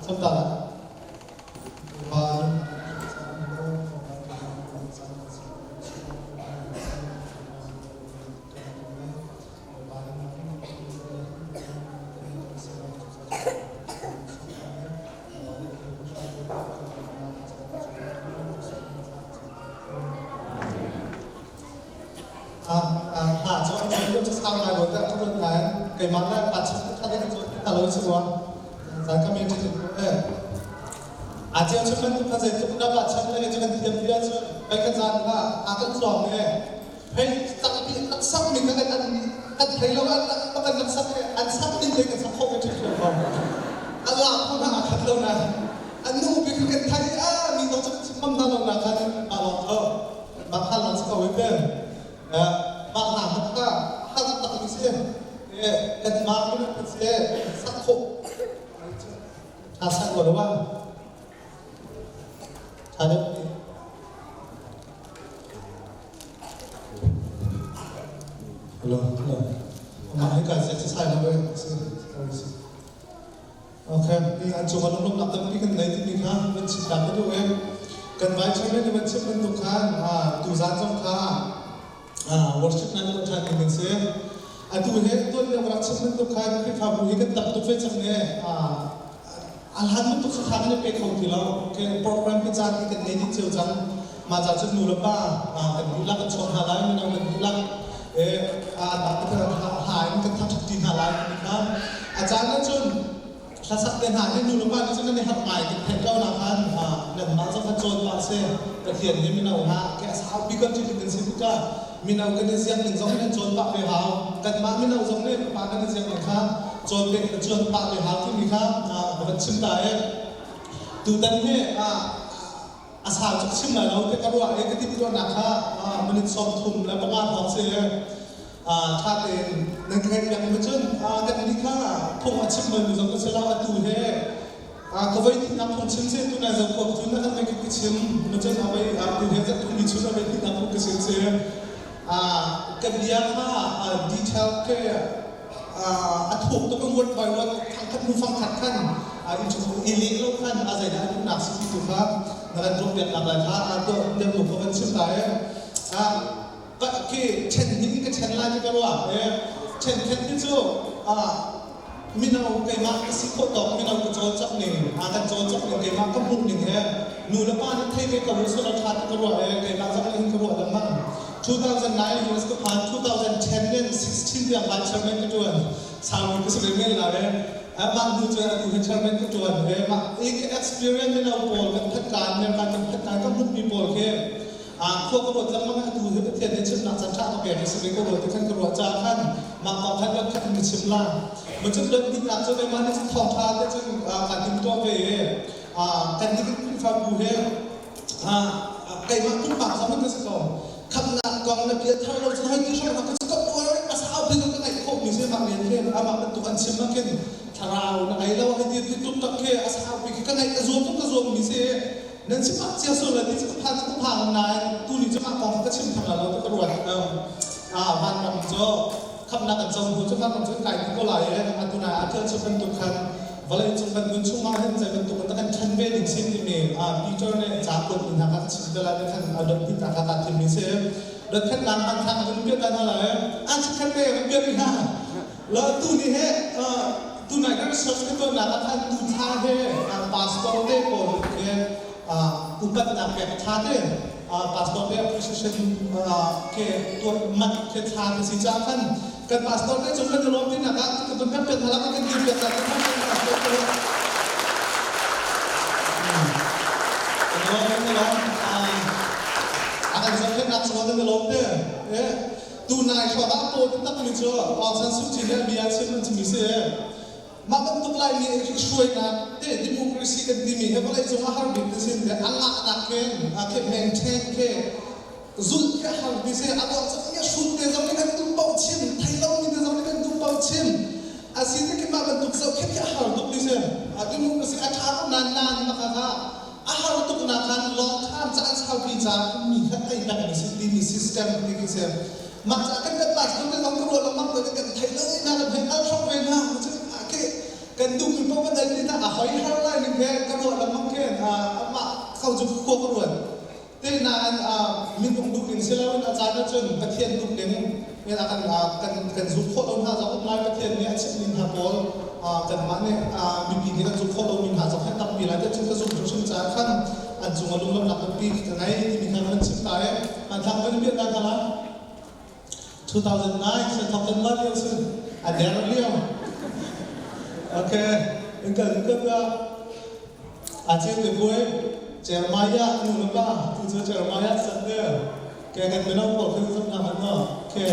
Thlacam ta. Hla cu an cawn cu sang ngai lo dah ka ruat nain keimah le pa chim kha ding cu ka lo si rua. Zan ka meeting eh a cheu chim bantuk kha zeitluk na pa chan le cu kan thiam bia cu kai kan zan kha a kan tluang e hei takpi an sak mi kha kan kan thei lo an kan kan sak an sak ning te kan sak kho ve ṭhim ko a la phu na a khat lo na an nu bi kan thai a mi dong cu chim mam na lo na khan ma long tho mah hal lang si ko ve pe mah hna hmanh kha hal tak mi si kan mah mi kan si sak khawh tha sak lo wa tha deuh. Hello, hello. Mah hi ka exercise na we si si. Okay, ni an cung ah lunglawmhnak tampi kan nei timi kha van chim ta ka duh i kan vai chairman nih van chim bantuk khan tuzaan zong kha worship nan tuah ṭhan ding kan si. Atu he tuan lio ka rak chim bantuk khan Khrihfabu hi kan tam tuk ve cang i a hlan bantuk kha kan i pe kho ti lo. Okay, program hi caan hi kan nei dih cio cang. Mah ca cun nu le pa kan dihlak kan chuak hna lai, mino kan dihlak hla in kan thangṭhat ṭi hna lai timi kha a caan ahcun hlasak te hna hi nu le pa nih cun nan i harh ngai kan theih ko na khan nanmah zong kha cawn pah si. Pathian nih mino hna ke a saupi kan ṭi kan si tikah mino kan i ziak ning zong in an cawn pah ve hau. Kanmah mino zong nih pa kan i ziak ning kha cawn ve cawn pah ve hau timi kha ka van chim ta i tutan hi a sau cu chim lai lo te ka ruah i ka timhtuahnak kha minute 35 hrawng si. Ṭha tein nan ka ngaih piak mi cun kan nih kha phung a chim balmi zong ka si lo. Atu he ka voi thihnak phung chim si. Tu nai zo kuak cun na kan mei ka chim ma cun a voi tu he zat thum ni chun a voi thihnak phung ka chim si. Ka bia kha detail ke a thuk tuk in word by word thangkhat hnu fangkhat khan i leh lo khan a zeidah a duhnak si ti tu kha na kan ruah piak nak lai kha tuah deuh tu ka van chim ta i khi ṭhen hnih in ka ṭhen lai ti ka ruah. Ṭhen khat hi cu mino keimah ka si khawh tawk mino ka cawlcangh ning a kan cawlcangh ning keimah ka hmuh ning he nu le pa nih thei ve ko u selaw ṭha ti ka ruah i keimah zong nih hin ka ruah lengmang. 2009 US ka phan, 2010 in 16 tiang vice chairman ka ṭuan. Saumi ka si ve men lai. Mah hnu cun atu hi chairman ka ṭuan ve. Mah i ka experience mino pawl kan phat kaan America kan phat kaan ka hmuhmi pawl khi khua ka ruat lengmang. Atu hi Pathian nih chimnak caan ṭha ka pek i si ve ka ruat ti khan ka ruah caah khan mah kong khan kan khat in ka chim la. Ma cun don dingnak cu keimah nih cun thawngṭha te cun kaa timtuah ve i kan nih kan Khrihfabu he keimah pumpak zong in ka si ko. Khamnak kong na bia thar lo cun hoi ti hram ka ka uar a sau bik ka ngaih khawh mi si. Mah men khin amah bantuk an chim ah khin thlarau na ngei lo hei ti ti tuk tak khi a sau bik ka ngaih ka zuam ka zuam mi si. Nan chim ah cia sual ti cu ka phan cu ka phang nain tu ni cu mah kong ka chim thang lo ti ka ruat. Vanram cu khamnak kan co hnu cu vanram cu kai ti ko lai i atu nai ah thil chim bantuk khan vawlei cung kan nun chung ah hin zei bantuk in kan ṭhen ve ding sin timi Peter nih ca kuat mi hna kha ka chim te lai khan dot ti ta kha ka thim mi si. Dot khat lang han thang vun piat ta hna lai an chikhat te vun piat mi hna la tu ni he tu nai kan research ka tuahnak ah khan tu thla he pastor te pawl he upatnak pek thla te pastor te appreciation ke tuah mat ke thla te si ca khan kan pastor te cung kan i lawm ti nak ah kan kan piat hna kan dir piat hna kan pastor te kan lawm kan lawm a kan zohkhenhnak chung ah kan i lawm te. Tu nai hrawng ah paw taktak mi cu Aung San Suu Kyi nih bia chim an chim si. Mah bantuk Laimi hruainak te democracy kan timi he vawlei cung a har bik ti sin te a ngahnak khen a khe maintain khe zulh khe har ti si. A dawh cang mi hrut te zong nih kan duh paoh chim, thei lo mi te zong nih kan duh paoh chim a si te khi mah bantuk zoh khe khi a har tuk ti si. A democracy a ṭha ko nain nain mah kha a har tuk nak khan long term caan saupi ca mi kha ei peng mi si timi system ti khi si. Mah ca kan kan pas kan kan ruah lengmang ko kan thei lo ina kan hei al hrok ve na ke kan duh mi paoh kan ei ti na a hoi har lai ning. ke ka ruah lengmang khin amah kho cu khua ka ruat. Te nain minung duh ning si loin a caan ahcun Pathian duh ning in a kan kan kan zumh khawh lo hna zong um lai. Pathian nih a chimhmi hna pawl kanmah nih mipi nih kan zumh khawh lomi hna zong hi tampi lai tiah cun ka zumh hrimhrim caah khan an cung ah lunglawmhnak tampi ka ngei timi kha kan chim ta i hmanthlak kan biak hna la. 2009 se thok kan lio sin a der lio. Okay, in kan kan a ceu te buai Jeremiah nu le pa tu cu Jeremiah san te ke kan mino pawl khin zam na man no ke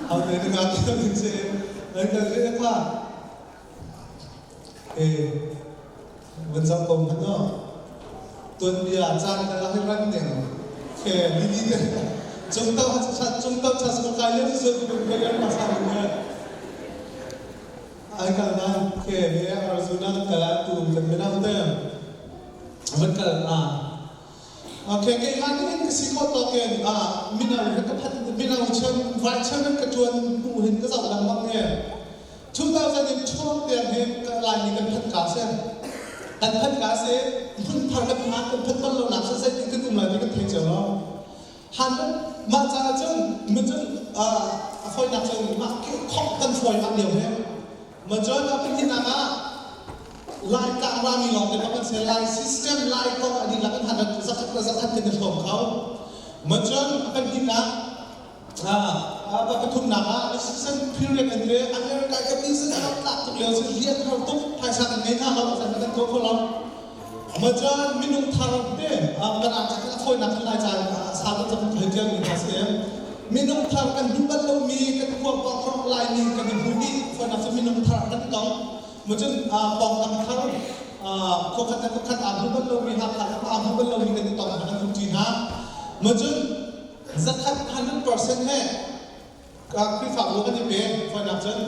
hau te ni ka ti ding se nan kan ri kha e vun zam ko man no tuanbia caan ka la hi ran ning ke ni ni te cung to cung to chas ko kai le su tu ko yan ma sa ni. Ai kal nan ke he Arizona kan kal ah tu kan mino te van kal na. Okay, keimah nih hin ka si khawh tawk in mino he ka phat mino chem vai chem in ka tuan hnu hin ka zoh lengmang he 2012 tiang hin ka Laimi kan phat ka si. Kan phat ka si hmun thar kan phan kan phat bal lo nak sa zeitin kan um lai ti kan thei cio lo. Han mah caah cun cun a fawinak cun mah khok kan fawi mah lio he ma cun a pahnihnak ah Lai tlang rami lawng te kan si. Lai system, Lai kong a dihlak in han zakhat le zakhat kan i hrawm kho. Ma cun a pahnihnak, a pathumnak ah recession period an ti. America ka business a rak tlak tuk lio si, rian har tuk, phaisa kan ngei hna lo, kan tuah kho lo. Macun minung thar te Mirang ca a fawinak kan Lai ca sa deuh cang thei ṭialmi hna si. Minung thar kan hmu bal lomi kan khua pawnghrong Laimi kan i hmu dih. Fawinak cu minung thar kan tong. Macun pawngkam thar khua khat le khua khat aa hmu bal lomi, Hakha le aa hmu bal lomi kan i tong hna, kan hmu ṭi hna. Macun zakhat 100% he Khrihfabu kan i pe. Fawinak cun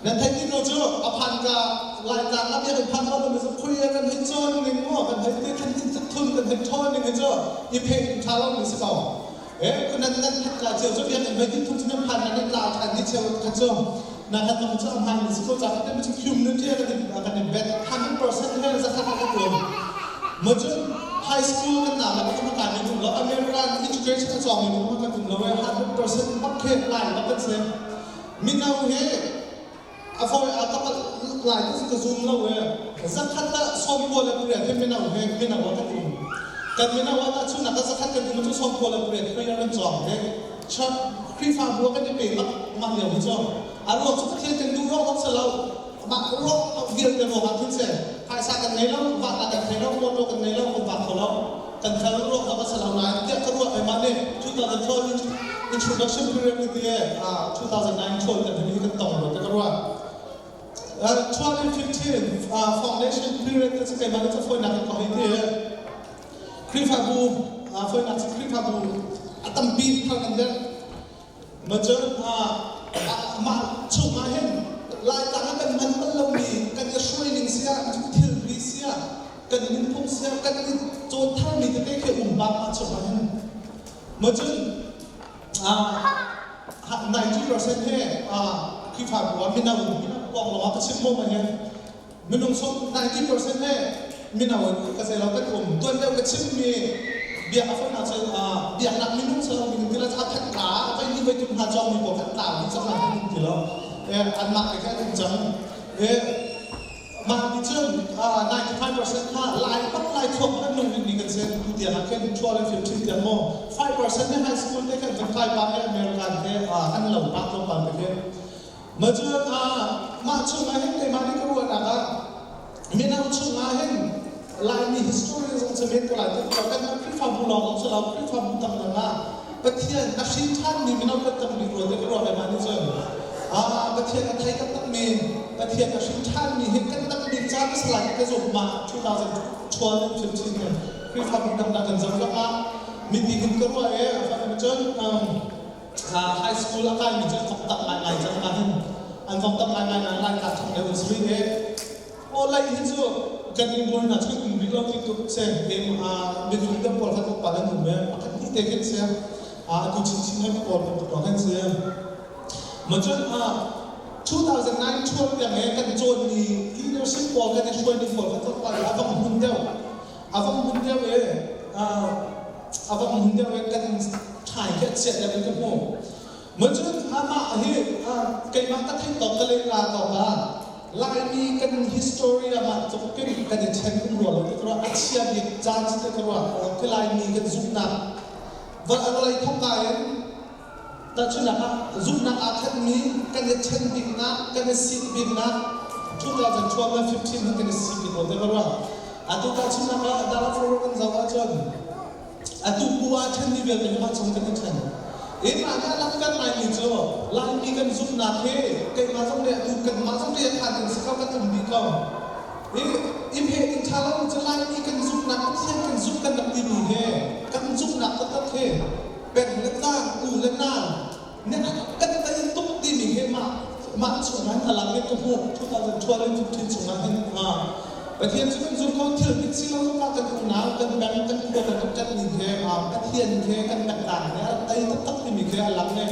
nan theih ti ko cu a phan ka Laitlang ah biakinn phan ko mi cu khui kan hei cawn ning maw kan hei ti than tin thun kan hei ṭhawn ning hi cu i pheh ṭha lo mi si ko. E nan nan phat ka cio cu biakinn hei tin thun cu nan phan nan tla ṭhan ni cheu khat cu na khat tong cu a hmaan mi si ko ca khat cu community kan i bet 100% he zakhat kan tuan. Ma cun high school kan na la kan kai mi um lo. American education a cawng mi um kan um lo e 100% bak khe lai bak kan si. Mino he a foi a kapal lai tu ka zoom lo e zakhat la 98 he mino he mino kan um kan mino ah ta chun ka zakhat kan um chu 98 prayer kan cawng he church Khrihfabu kan i pe bak mah lio hi cu a ruang cu Pathian kan duh ruang sa lo. Mah ruang vialte ruang ah khin si. Phaisa kan ngei lo, vahnak kan thei lo, motor kan ngei lo, kan vak kho lo, kan fel ruang zong a si lo. Nain tiah ka ruah mah nih 2012 introduction period ni ti 2009 chol kan hi kan tong lo te ka ruah. 2015 foundation period te cu keimah nih cu fawinak in ka hoi ti. Khrihfabu fawinak cu Khrihfabu a tampi thar kan derh. Macun mah chungah hin Laitlang ah kan hman bal lomi kan i hruaining sia, thilri sia, kan nunphung sia, kan i cawn tharmi tete khi um bak mah chungah hin. Macun 90% he Khrihfabu ah mino kong lawngah ka chim maw hin minung sawm 90% he mino ka zei lo kan um. Tuan deuh ka chimmi biak a fawinak cu biaknak minung si lo minung ti lo a that ka voi ni voi tum hna cawngmi pawl kan tlau dih cang an um ti lo. Anmah te kha an um cang. Mah nih cun 95% kha Lai bak Lai thuak kan nung ding kan si. Tu tiang ah khin 12 and 15 tiang maw 5% ne high school te khan kan kai pa he American te an lo pa tlawmpal te khin. Macun mah chungah hin keimah nih ka ruahnak ah mino chungah hin Laimi history zong cu men ko lai ti ko. Kan Khrihfabu lawng zong si lo, Khrihfabu dangdang ah Pathian a hrin ṭhanmi mino kan tam bik rua ti ka ruah ve. Mah nih cun Pathian a thei taktakmi, Pathian a hrin ṭhanmi hi kan tam bik caan a si lai ti ka zumh. Mah 2012 and 15 hin Khrihfabu dangdang kan zoh zongah mipi hin ka ruah i cun high school a kaimi cu an vok tam ngaingai cang. Mah hin an vok tam ngaingai nain Lai tlang chung deuh an si rih i aw lei hi cu kan i buai hna cu kan um rih lo ti tuk si. Minung deuh pawl kha tlawmpal an um i pakhat hnih te khin si, atu chinchin he pawl bantuk lawng khin si. Ma cun 2009 chuak tiang he kan cawnmi leadership Leadership pawl kan i hruai ning pawl kha tlawmpal a vang hmun deuh. A vang hmun deuh i a vang hmun deuh i kan ṭhai khi a chiat deuh in ka hmu. Cun amah hi keimah ka theih tawk ka leh la tawk ah Laimi kan history ah tluk in kan i ṭhen um rua lo ti ka ruah. A chia bik caan si ti ka ruah. Khi Laimi kan zumhnak vawlei thawkka in tahchunhnak ah zumhnak aa khatmi kan i ṭhen biknak, kan i sik biknak 2012 le 15 hi kan i sik bik lo ti ka ruah. Atu tahchunhnak ah Darfur kan zoh ahcun Atu bu ah ṭhenmi vialte hi mah chung kan i ṭhen. Keimah nih a langhter ngaimi cu Laimi kan zumhnak hi keimah zong nih atu kanmah zong nih a phan ding si ko kan um dih ko. I i pheh ding ṭha lo cu Laimi kan zumhnak Pathian kan zumh kan rak timi hi kan zumhnak taktak hi peng le tlang u le nau nih a kan tei tuk timi hi mah mah chungah hin a lang in ka hmuh 2012 in 15 chungah hin Pathian cu kan zum ko thil dik si lo zongah kan unau kan peng kan khua kan rak ṭanh ning he Pathian he kan pengtlang he a rak tei taktak timi khi a lang i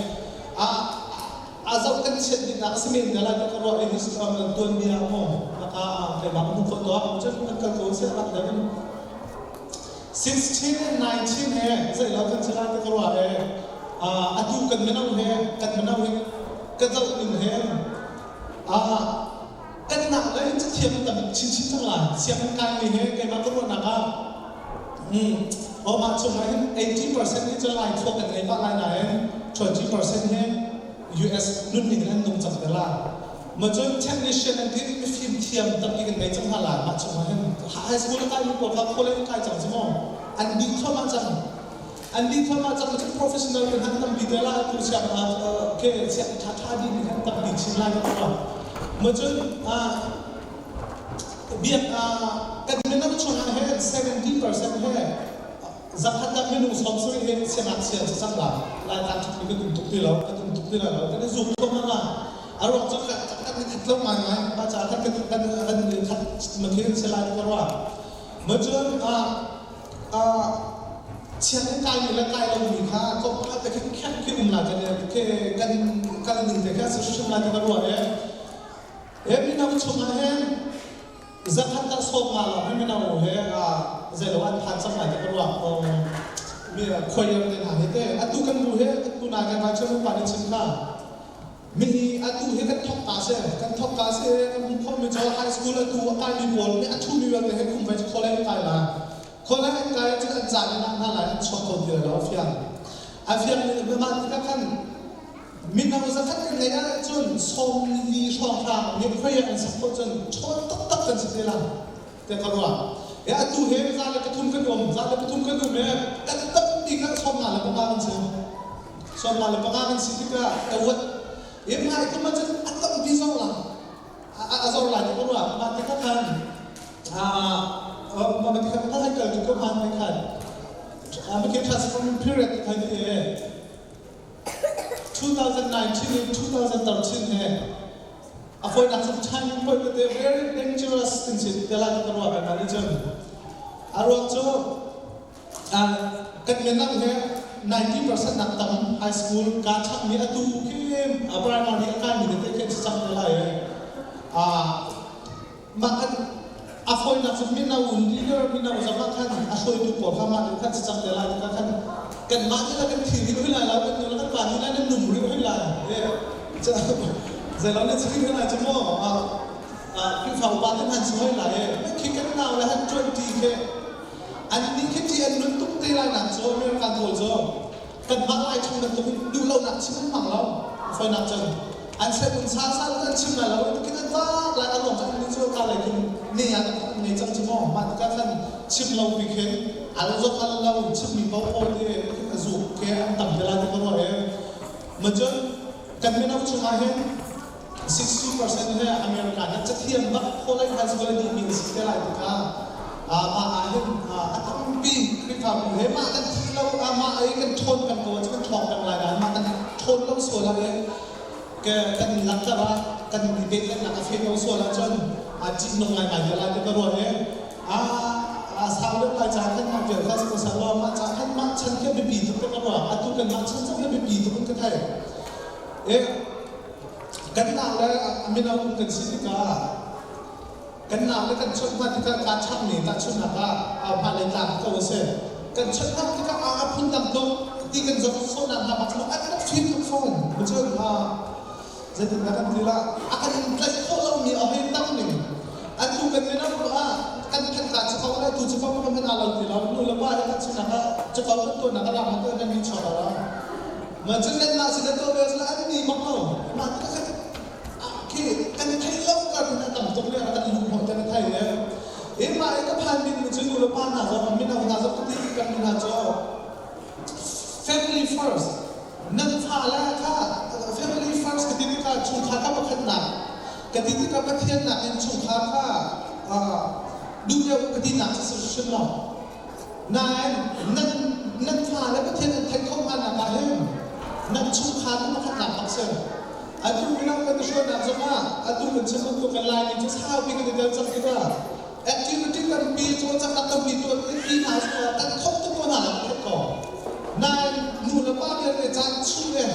a zoh kan chiat dingnak a si men te lai ti ka ruah i hi tuanbia maw naka keimah ka hmuh khawh tawk cun kan kal ko seh rak deuh in 16 and 19 he zeilo kan si lai ti ka ruah i atu kan mino he kan mino he ka zoh ning he kan nak le in cathiam tam chinchin cang lai. Sianginn kaimi he keimah ka ruahnak ah mah chung ah hin 80% hi cu Lai thluak kan ngei pah lai nain 20% hi US nunning in an nung cang te lai. Ma cun technician an ti mifim thiam tampi kan ngei cang hna lai. Mah chung ah hin high school a kaimi pawl kha college kai cang cu maw an dih thluahmah cang. An dih thluahmah cang cun professional kan han tampi te lai tu siang ke siang ṭha ṭha dih mi kan tampi chin lai ka ruah. Ma cun biak kan mino chungah hin 70% he zakhat ah minung 70 he siangngakchia cu cang la lai tlang ṭhat mi kan um tuk ti lo kan um tuk ti lai lo kan i zuam thluahmah la a ruang cu kan kan i khat lo ngai ngai mah caah kan kan kan kan i khat mathin si lai ka ruah ma cun sianginn kaimi le kai lomi kha tlawmpal te khin khen khi um lai kan kan kal ning te kha si hrim lai ti ka ruah i he mino chungah hin zakhat ah 50 lawng hi mino he zeilo an phan cang lai ti ka ruah mi choir te hna hi te atu kan bu he atu na kan vai chun pa ni chim kha mi atu hi kan thok ka se kan thok ka se kan hmu khom mi cu high school atu a kai mi pawl nih a thu mi vialte he khum vai college kai la college kai cun an caan in hna lai an chuak kho ti lo fiang a fiang mi mah tikah khan mino zakhat kan ngeih ahcun 40 hrawnghrang nih khuai an sak khawh cun ṭhawn taktak kan si te lai tiah ka ruah. E atu he 103 kan um, 103 kan um e kan tampi kha 55 kan si. 55 kan si tikah ka uat. E hmai kum ahcun a tampi zor lai. A zor lai ti ka ruah. Mah tikah khan mah tikah khan kal tu ko hman khan Mikhe transforming period khan e 2019 in 2013 he a fawinak cu turning point tete very dangerous kan si te lai ka ruah ve nih cun a ruang cu kan minang he 90% nak tam high school ka chakmi atu khi primary a kaimi tete khi an si cang te lai mah kan a fawinak cu mino leader mino zong ah khan a hruaitu pawl kha mah nih khan si cang te lai tikah khan kanmah nih la kan thi rih hoi lai lo kan nu le kan pa nih la nan num rih hoi lai zeilo na chim hoi lai cu maw Khrihfa upa te hman si hoi lai khi kan nau le han 20 khi an nih khi ti an nun tuk te lai nak cu American pawl cu kanmah lai chung bantuk in duh lonak chim an hmang lo fawinak cun an set un sa sa an chim lai lo kin an vak lai an lawng cun ni cu ka lei khin ne an ngei cang cu maw mah tikah khan chim lo pi khin al zong al lo chim mi paoh paoh te a zuk ke an tam te lai ti ka ruah e ma cun kan mino chungah hin 60% he America nih cathiam bak college high school a dihmi a si te lai tikah mah ah hin a tampi Khrihfabu he mah kan thi lo mah ai kan ṭhawn peng ko ahcun kan ṭhawng peng lai nain mah kan ṭhawn lo sual ah kan lakter ah kan i pehtlaihnak a feh lo sual ahcun a ṭihnung ngaingai te lai ti ka ruah i a sau deuh lai caah khan mah vial kha si ko seh law mah caah khan mah chan khi a biapi tuk te ka ruah atu kan mah chan zong hi a biapi tuk in ka thei. Kan nau le mino kan si tikah Kan nau le kan chawnh hna tikah kaa changmi tahchunhnak ah hma le tlang ko a si. Kan chawnh hna tikah a phun dang tuk ti kan zoh sawhnak hna bak cu an rak fim tuk fawn. Cun zeitindah kan ti la a kan tlaih khawh lomi a hei tam ning. Atu kan mino ah kan phanh ka cakau le tu cakau kan hman lo ti lo nu le pa he kan chunak ah cakau kan tuahnak a ram ah nan ni chuak lo. Ma cun nan mah sin tuah ve an ni bak lo. Mah ti khi kan theih lo kar in a tam tuk le kan lung hnawh te na thei le e mah i ka phan bik mi cu nu le pa hna zong mino hna zong ka ti kan mi hna cu family first nan fa le kha family first ka ti tikah chungkhar kha pakhatnak ka ti tikah Pathian nak in chungkhar kha duh deuh ka ti nak cu si hrim lo Nain nan nan fale Pathian an theih kho hna nak ah hin nan chungkhar cu pakhatnak bak si. Atu mino kan i hruainak zongah atu kan chim bantuk kan Laimi cu saupi kan i tel cang tikah activity tampi cawlcanghnak tampi tuah ti hna zongah kan khop tuk ko hna lo kan ko. Nain nu le pa vialte caan chung e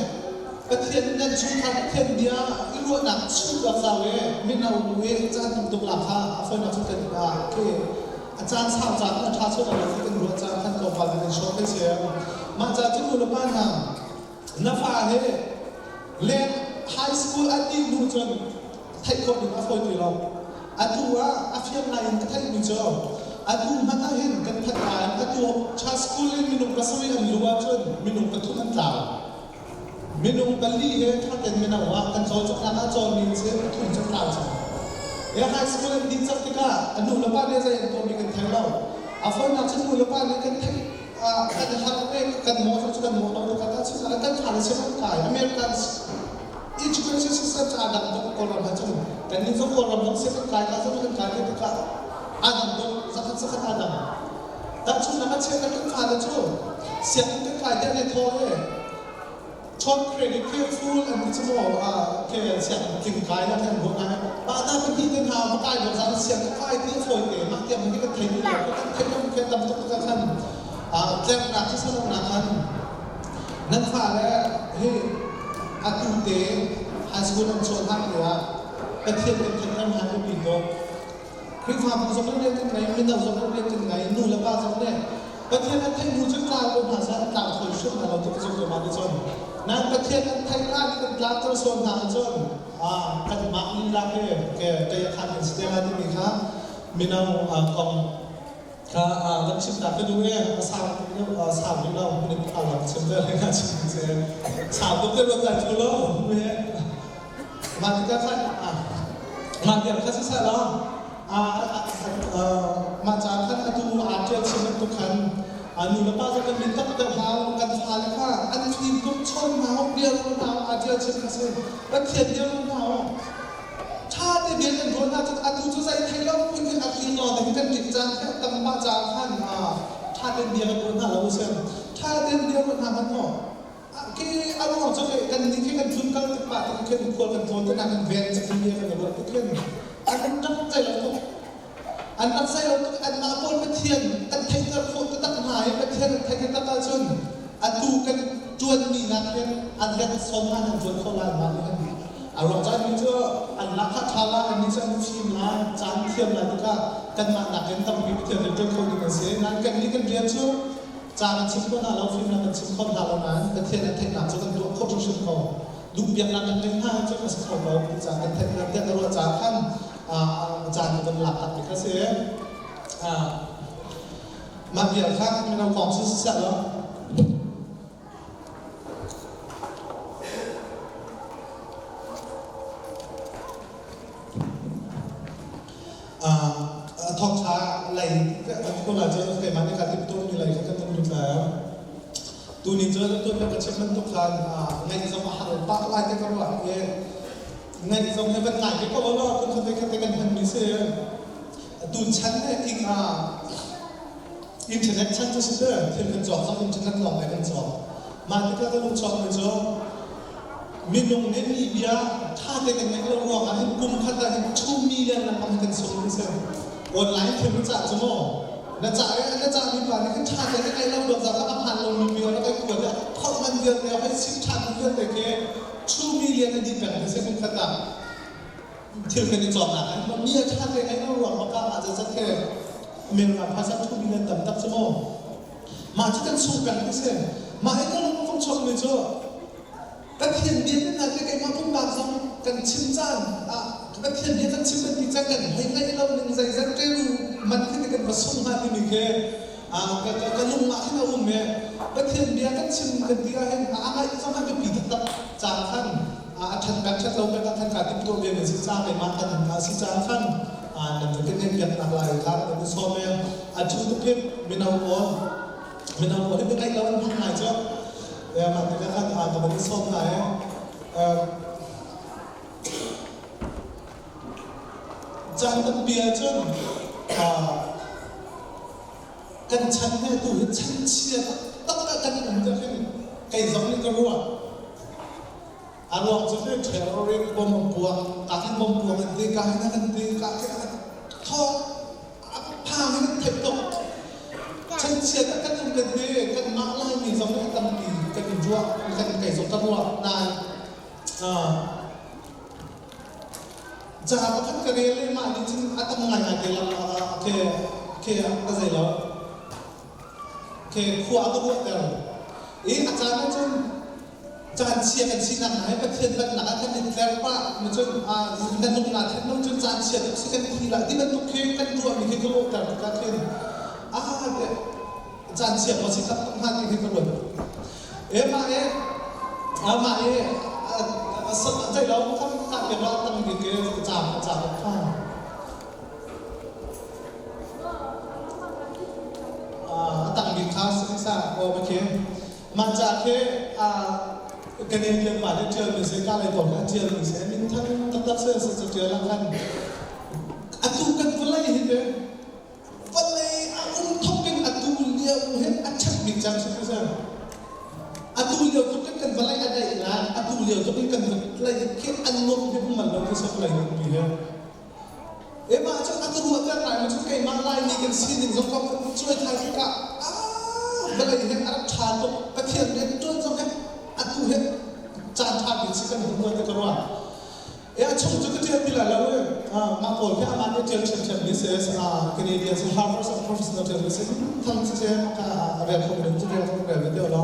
Pathian nan chungkhar Pathian bia i ruahnak chung bak zau e mino i caan tam tuk lak kha a fawinak cu kan ah khi A caan sau caan a ṭha chuak lo ti kan ruah caan khan tlawmpal in show kan si. Mah ca cu nu le pa hna na fa he leng high school an dih hnu cun theih khawh ding a fawi ti lo. Atu ah a fiang ngai in ka theihmi cu atu hmanh ah hin kan phanh nain atu tha school in minung pasarih an luh ahcun minung pathum an tlau. Minung pali he ṭhaten mino ah kan cawlcanghnak ah cawnmi an si, pathum cu tlau cang. He high school an dih cang tikah a nu le pa nih zei an tuahmi kan thei lo. A fawinak cu nu le pa nih kan theih kan har ve kan maw cu kan maw lo tukah tahchunhnak ah kan fale sin an kai American education system cu aa dang tuk Kawlram ah cun kannih zong Kawlram zong sin kan kai ka zong kan kai ve tikah aa dang tuk zakhat zakhat aa dang. Tahchunhnak ah chiah kan fale cu sianginn kan kai tiah ne thaw he short credit khi full an ti cu maw ke sianginn tling kai na kan ruah na mah ta pahnih te hna va kai dawk zan sianginn kai ti a fawi te mah tiang hi kan thei lo kan thei lo ke tam tuk ka khan tlernak cu saloknak khan nan fale hi atu te high school an cawn hlan lio ah Pathian kan theih kan hlan biapi tuk Khrihfabu zong nih rian kan ngei, mino zong nih rian kan ngei, nu le pa zong nih Pathian an theih hnu cun tlau ko hna seh, an tlau thawi hrim hna lo ti ka zumh ko mah nih cun. Nain Pathian an theih hlan in kan tlauter sual hna ahcun kanmah lila he ke tei a khan kan si te lai timi kha mino kong kha kan chim ta ka duh i a sau sau rih lo minute pakhat lawng chim ve rih ka chim si sau tuk te ruat lai thu lo mah tikah khan mah tiang kha siseh law mah ca khan atu aa ṭial chin bantuk khan nu le pa cu kan min tak deuh hau kan fale kha an fim tuk chawn hna u bia ruah hna u aa ṭial chin kha si Pathian bia ruah hna u ṭha te bia kan ruah hna cun atu cu zei thei lo phun hin a tling law te kan ṭik caan khi a tam mah caan khan ṭha tein bia kan ruah hna lo si ṭha tein bia ruah hna hmanh maw Khi a ruang cu kan nih khi kan tlun kal tik pah tik khin khual kan tlawn tikah kan ven cak in kan i ruah tik khin an rak cei lo tuk an rak sei lo tuk anmah pawl Pathian kan theihter khawh taktak hna i Pathian an theih taktak ahcun atu kan ṭuanmi nakin an let sawm hna an ṭuan khawh lai mah nih hin a ruang caan mi cu an lak kha ṭha la an nih cu an fim la caan thiam la tikah kanmah nakin tampi Pathian rian ṭuan kho ding an si nain kan nih kan rian cu Ca kan chim khawh hna lo, fimnak kan chim khawh hna lo nain Pathian an theihnak cu kan tuah khawh hrimhrim ko. Duhpiaknak kan ngeih hna ahcun a si kho ko ti caan kan theih tiah ka ruah caah khan caan kan lak tak mi kha si. Mah bia kha mino kong cu siseh law Thawngṭha lei kan ti ko lai cu keimah nih kaa timhtuahmi lei kha kan lut lai. Tuni cu tuan ka chim bantuk khan ngaih zong a har pah lai ti ka ruah i ngaih zong hi van ngai ve ko law phun khat khat kan hmanmi si. Tu chan ne king ah internet chan cu si te thil kan cawk zong internet lawng kan cawk. Mah tikah kan lung chuakmi cu Minung nih mi bia ṭha te kan ngaih lo ruangah hin kum khat ah hin 2 million lengmang kan sung ti si. Online thil na cah cu maw? Na cah i na cahmi pa nih khin ṭha te na ngaih lo ruang zah a hmaan lomi bia rak ai kuat i kholh man vialte hoi sim ṭhan vialte khi 2 million a dih peng ti si kum khat ah. Thil kan i cawknak ah mi a ṭha te ngai lo ruang bak ah mah zat he America phaisa 2 million tam tak cu mu. Mah cu kan sung peng ti si. Mah hi ka lung fung chuak mi cu Pathian bia kan hna keimah pumpak zong kan chim caan ah Pathian bia kan chim kan ti caan kan hoi ngaih lo ning zeizat ṭelu man khi kan va sung hnga timi khi ka lung ah khin a um i Pathian bia kan chim kan ti ahhin a ngaih zong a biapi taktak caan khan a ṭhat pek ṭhat lo pek ah khan kaa timhtuah ve mi si ca keimah kan si caan khan nan kan ngeih piaknak lai kha kan i sawm i a ṭhu tuphip mino pawl mino pawl hi biaceih lo an hmang ngai cu mah tikah khan ka van i sawm hna i caan tampi ahcun kan chan he tu hi chan chia taktak ah kan um te khin kei zong nih ka ruah. A ruang cu cu terrorist bom an puak, ka khin bom puak an ti, ka hin an ti, ka khin an thawk a phang in an theih tuk. Chanchia tak kan um kan ti, kanmah Laimi zong nih a tampi kan i ruah, kan kei zong ka ruah. Nain ca pakhat ka rel i mah nih cun a tam ngaingai te lang ke ke ka zei lo. Ke khua a ka ruahter. I a caan ah cun caan chia kan sinak hna hi Pathian bannak ah kan i tler pah cun na lung naa then lo cun caan chia tuk si kan thi lai ti bantuk khi kan ruahmi khi ka lawhter tikah khin ah caan chia maw si taktak hnga ti khi ka ruat. E mah e mah e zei lo kham ka piak la tam bik ke caam caam kha. A tang bik kha sa aw khi. Mah ca khi Canadian pa nih ṭialmi si, Kalay pawl nih an ṭialmi si, minthang taktak si si cu ṭial ah khan atu kan vawlei hi te vawlei a um thok in atu lio hin a ṭhat bik cang si si. Atu lio tluk in kan vawlei a daih la, atu lio tluk in kan vawlei khi an nuam hi um man lo khi si vawlei nunpi hi. Emah cu a ka ruahter lai maw cu keimah Laimi kan sining zong ka cuai thai tikah ah vawlei he a rak ṭha tuk Pathian rian ṭuan zong he atu he caan ṭha bik si kan hmu ti ka ruah. E a chung cu ka ṭial ti lai lo i mah pawl khi amah nih ṭial ṭhiamṭhiam mi si Canadian si Harvard of Professional ṭial mi si thang si si maka a rel kho mi cu rel kho rel ve deuh lo.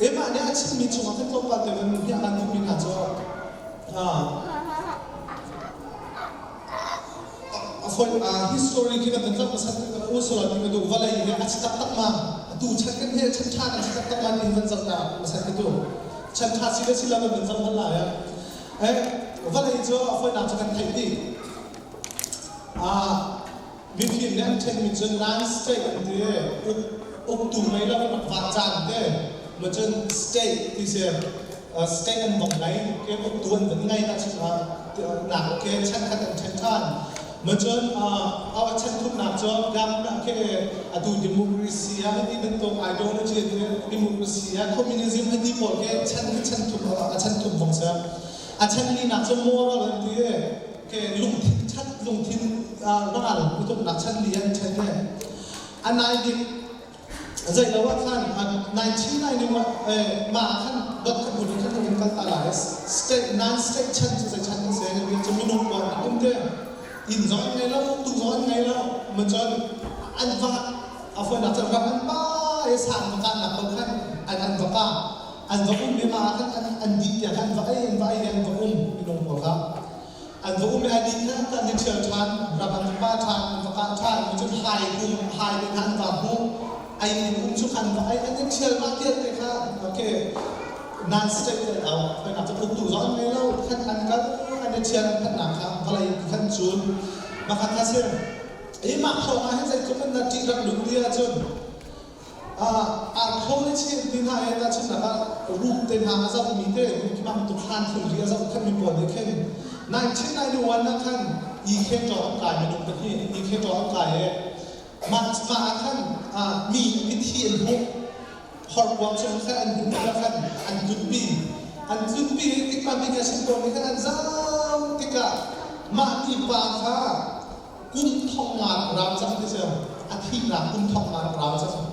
Emah nih a chimmi chungah khan tlawmpal te van hniah kan duhmi hna cu history khi kan zoh hmasat u sulaw ti ka duh vawlei hi a si taktak ma atu chan kan he chan ṭha kan si taktak ma ti van zoh ta hmasat ka duh chan ṭha si le si lo kan van zoh hman lai eh vawlei cu a fawinak cu kan theih dih mifim nih an ṭhenmi cu non-state an ti uktu ngei lo in rak vah caan te ma cun state ti si state an vong ngei ke uktu an van ngei ta nak ke chan khat an ṭhen ṭhan ma cun a chan thumnak cu government ke atu democracy ah ti bantuk ideology democracy ah communism ti pawl ke chan khi chan thum a chan thum vong si a chan linak cu moral an ti ke lungthin ṭhat lungthin ral utuknak chan li an ṭhen he a nai bik zei lo ah khan 1991 ma khan dot khat bu khan kan kal ta lai state non state chan cu zei chan kan se kan cu minung pawl an um te inn zong an ngei lo tu zong an ngei lo ma cun an va a foi nak cun ram an pa e sang va ka nak ko khan an an va ka an va um i ma khan an an dih tiang khan va ei an va ei an va um minung pawl kha an va um i a dih kha kan i ṭhial ṭhan ram an va pa ṭhan an va kah ṭhan cun hai kum hai te kha an va hmuh ai in um cu khan va ai an i ṭhial mah tial te kha okay non state te au khoinak cu uktu zong an ngei lo khan an kal an i ṭhial an phannak kha vawlei khan cun mah kha si i mah thawng ah hin zeitluk in dah ṭih rak lut ti ahcun Archaeology an ti hna i tahchunhnak ah room te hna a zohmi te mah bantuk hlan thilri a zoh khanmi pawl nih khin 1991 ah khan EK ṭaw an kai minung pahnih EK ṭaw an kai i mah mah ah khan mi mithi an hmuh horkuang chung khan an hmuh tikah khan an tlunpi an tlunpi i tikah mi nih pawl nih khan an zau tikah mah mipa kha kum thong nga rak rau cang ti si a thihnak kum thong nga rak rau cang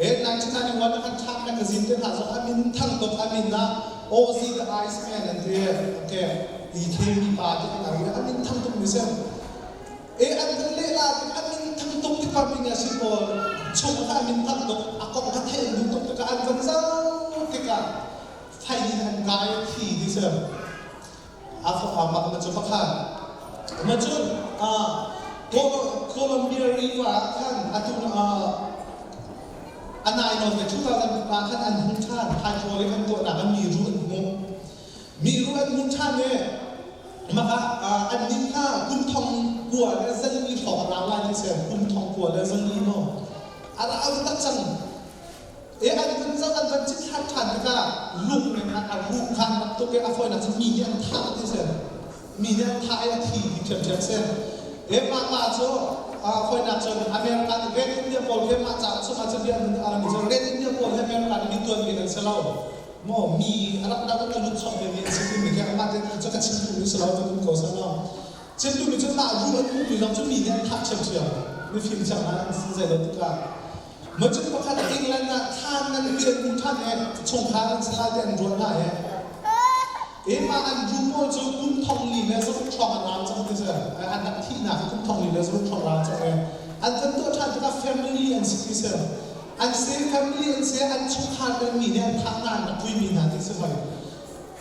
e 1991 ah khan Time magazine te hna zong a min thang tuk a min ah Ozzy the Iceman an ti okay. I mi pa te an au i an min thang tuk mi si. E an kan lehla tik an min thang tuk tik pa mi si pawl chung kha an min thang tuk a kong kha theih an duh tuk tikah an van zau tikah fai in an kai thi ti si. A mah cu pakhat. Ma cun Columbia River ah khan atu a nai nawn te 2000 ah khan an hung ṭhan. Hydraulic an tuahnak ah mi ruh an hmuh. Mi ruh an hmuh ṭhan i mah ah annih kha kum thong kua le zali hrawng a rau lai ti si. Kum thong kua le zali maw a rau tak cang. E an van zoh an van cithlat ṭhan tikah lung in a ruh kha an rak tuk i a fawinak cu mi nih an thah ti si. Mi nih an thah i a thi ti ṭhiamṭhiam si. E mah pa cu fawinak cun America nih Red India pawl he mah ca chungah cun bia an mi cu Red India pawl he America nih mi tuanmi an si lo. Maw mi a rak dang in a lut chom vemi an si timi khi amah te cu ka chim duhmi si lo ka duh ko sa lo. Chim duhmi cu mah ruh an hmuhmi zong cu mi nih an thah ṭhiamṭhiam. Mifim thiam hna an si zei lo tikah. Macun pakhat England ah thlan nan pian hnu ṭhan he chungkhar an si lai ti an ruah hna he. Emma an ru pawl cu kum thong li le zaruk hrawng an rau cang ti si. An rak thihnak hi kum thong li le zaruk hrawng rau cang e. An kan tuah ṭhan tikah family an si ti si. An si family an si an chungkhar le mi nih an thah hna an rak puimi hna ti si hoi.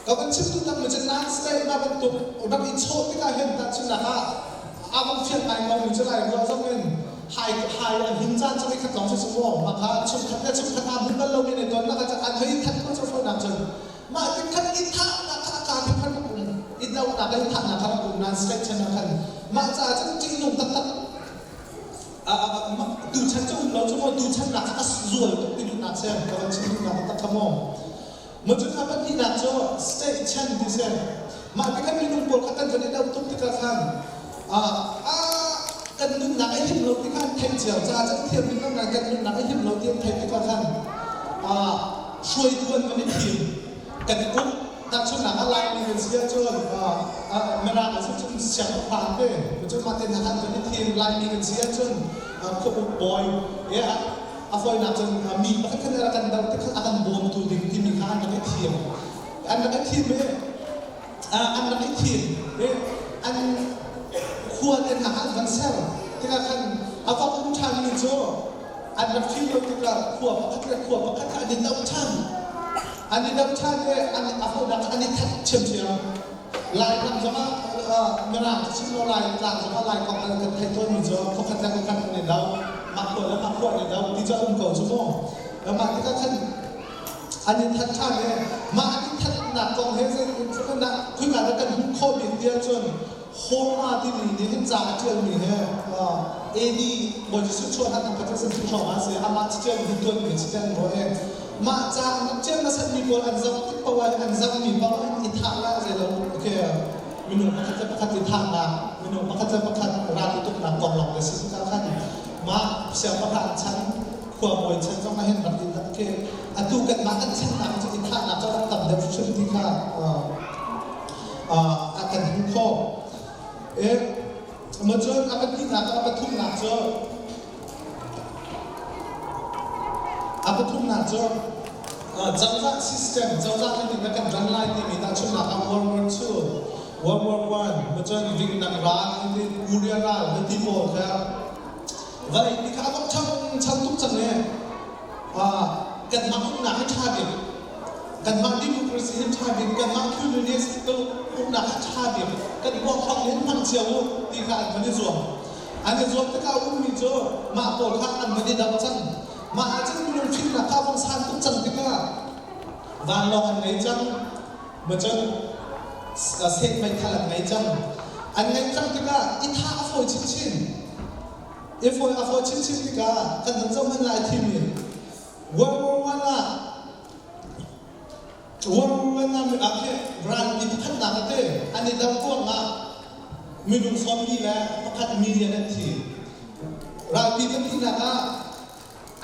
Ka van chim tu tak mi cu nan state na bantuk rak i chawh tikah hin tahchunhnak ah aa vong fiang ngai ko mi cu lai ruah zong in hai hai an hin caan cu khat lawng si su maw mah kha chungkhat le chungkhat aa hmu bal lo mi ne ton nak ah an hei that ko cu fawinak cun mah ti khan i thah nak kha ka ti khan um i do nak i thah nak kha um nan state chen ah khan mah caah cun ṭihnung taktak tuchan cu um lo cu maw tuchan nak kha a zual tuk ti duhnak si ka van chim duhnak taktak kha maw. Macun a pahnihnak cu state chan ti si. Mah tikhan minung pawl kha kan van i do tuk tikah khan kan nunnak a him lo ti kha an theih cio caah cun thiam in ngai kan nunnak a him lo ti an theih tikah khan hruaitu an van i thim kan i uk tahchunhnak ah Laimi kan si ahcun Mirang an si cun siangpahrang te cun mah te hna kha an van i thim Laimi kan si ahcun khuauk bawi a fawinak cun mi pakhat khat nih a kan doh tikah a kan bawmtu ding timi kha an rak i thim. An rak i thim i an rak i thim i an khua te hna kha an van ser tikah khan a va um ṭhanmi cu an rak thim lo tikah khua pakhat le khua pakhat kha an i doh ṭhan. An i doh ṭhan i an a honak an i that ṭhiamṭhiam. Lairam zongah Mirang cu chim lo Lai tlang zongah Lai kong an kan theih tawnmi cu khuakhat le khuakhat an i do, mah khua le mah khua an i do ti cu a um ko cu mu. Mah tikah khan an i that ṭhan i mah an i thatnak kong he zei khuika dah kan hmuh khawh bik ti ahcun Homer timi nih hin ca a ṭialmi he AD Bawi Jesuh chuah hlan thong khat chan hrawng ah a si. Amah caṭialmi hi tuanmi si an ruah i mah ca an rak ṭial hmasatmi pawl an zoh tik paoh ah an zohmi paoh an i thah la zei lo okay minung pakhat le pakhat i thahnak minung pakhat le pakhat ral i tuknak kong lawng te si tikah khan mah siangpahrang chan khuabawi chan zong ah hin rak i okay atu kanmah kan channak cu i thahnak cu rak tam deuh hrim ti kha a kan hmuh khawh. E, cun a pahnihnak a pathumnak cu a pathumnak cu cozah system cozah nih na kan ran lai timi tahchunhnak ah World War II, World War I, cun Vietnam ral, Korea ral ti pawl kha vawlei ti kha a vok ṭhang chan tuk cang i kanmah uknak hi ṭha bik Kanmah democracy hi ṭha bik, kanmah communist uknak hi ṭha bik, kan huakhang in hmang cio u ti kha an van i zuam. An i zuam tikah a ummi cu mah pawl kha an van i dang cang. Mah ahcun minung fimnak kha a vung san tuk cang tikah vanlawng an ngei cang, macun seh meithal an ngei cang. An ngeih cang tikah i thah a fawi chinchin. I fawi a fawi chinchin tikah kan van zoh hmanh lai thimi World War I ah World War I ah khi ralpi pakhatnak a ti an i do ruangah minung sawmli le pakhat million an thi. Ralpi pahnihnak ah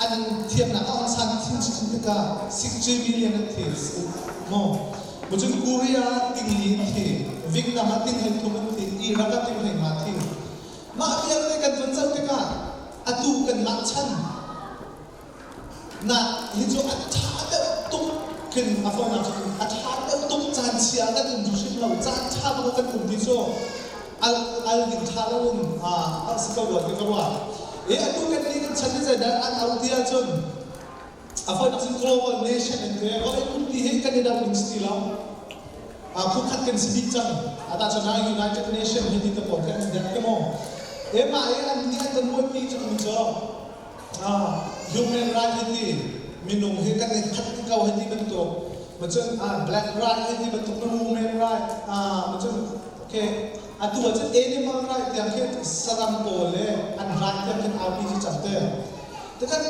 an thiamnak a aung san chinchin tikah 60 million an thi. Maw? Cun Korea ah tingli an thi, Vietnam ah ting hlei thum an thi, Iraq ah ting hlei nga thi. Mah vialte kan vun zoh tikah atu kanmah chan nak hi cu a ṭha deuh tuk khin a fawinak cu a ṭha deuh tuk. caan chia kan um hrim lo, caan ṭha bak kan um ti cu al al ding ṭha lo in a si ko rua ti ka ruah. E atu kan nih kan chan hi zeidah an au ti ahcun a fawinak cun global nation an ti. Vawlei pumpi hi kan i do ding si ti lo. Phukhat kan si dih cang. Ata cun United Nation hi ti te pawl khi an dek te maw. E mah i an nih an kan buaipi cang mi cu human right hi ti minung hi kan i khat ko hi ti bantuk macun black right hi ti bantuk na women right macun okay atu ahcun animal right tiang khi saram pawl le an right tiang khin aupi cu cang te tikhan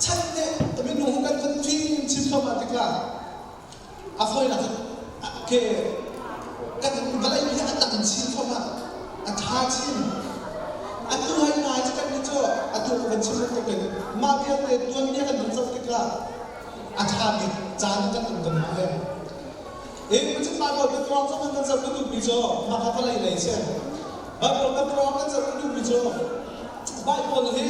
chan nih minung kan kan fim chin thluahmah tikah A fawinak ke kan vawlei hi a tam chin thluahmah. A ṭha chin. Atu hei ngai cu kan nih cu atu ka van chim bantuk in mah vialte tuanbia kan van zoh tikah a ṭha bik caan kan um kan mah he. E cun Bible background zong kan zoh ka duhmi cu mah kha vawlei lei si. Bible background kan zoh ka duhmi cu Bible hi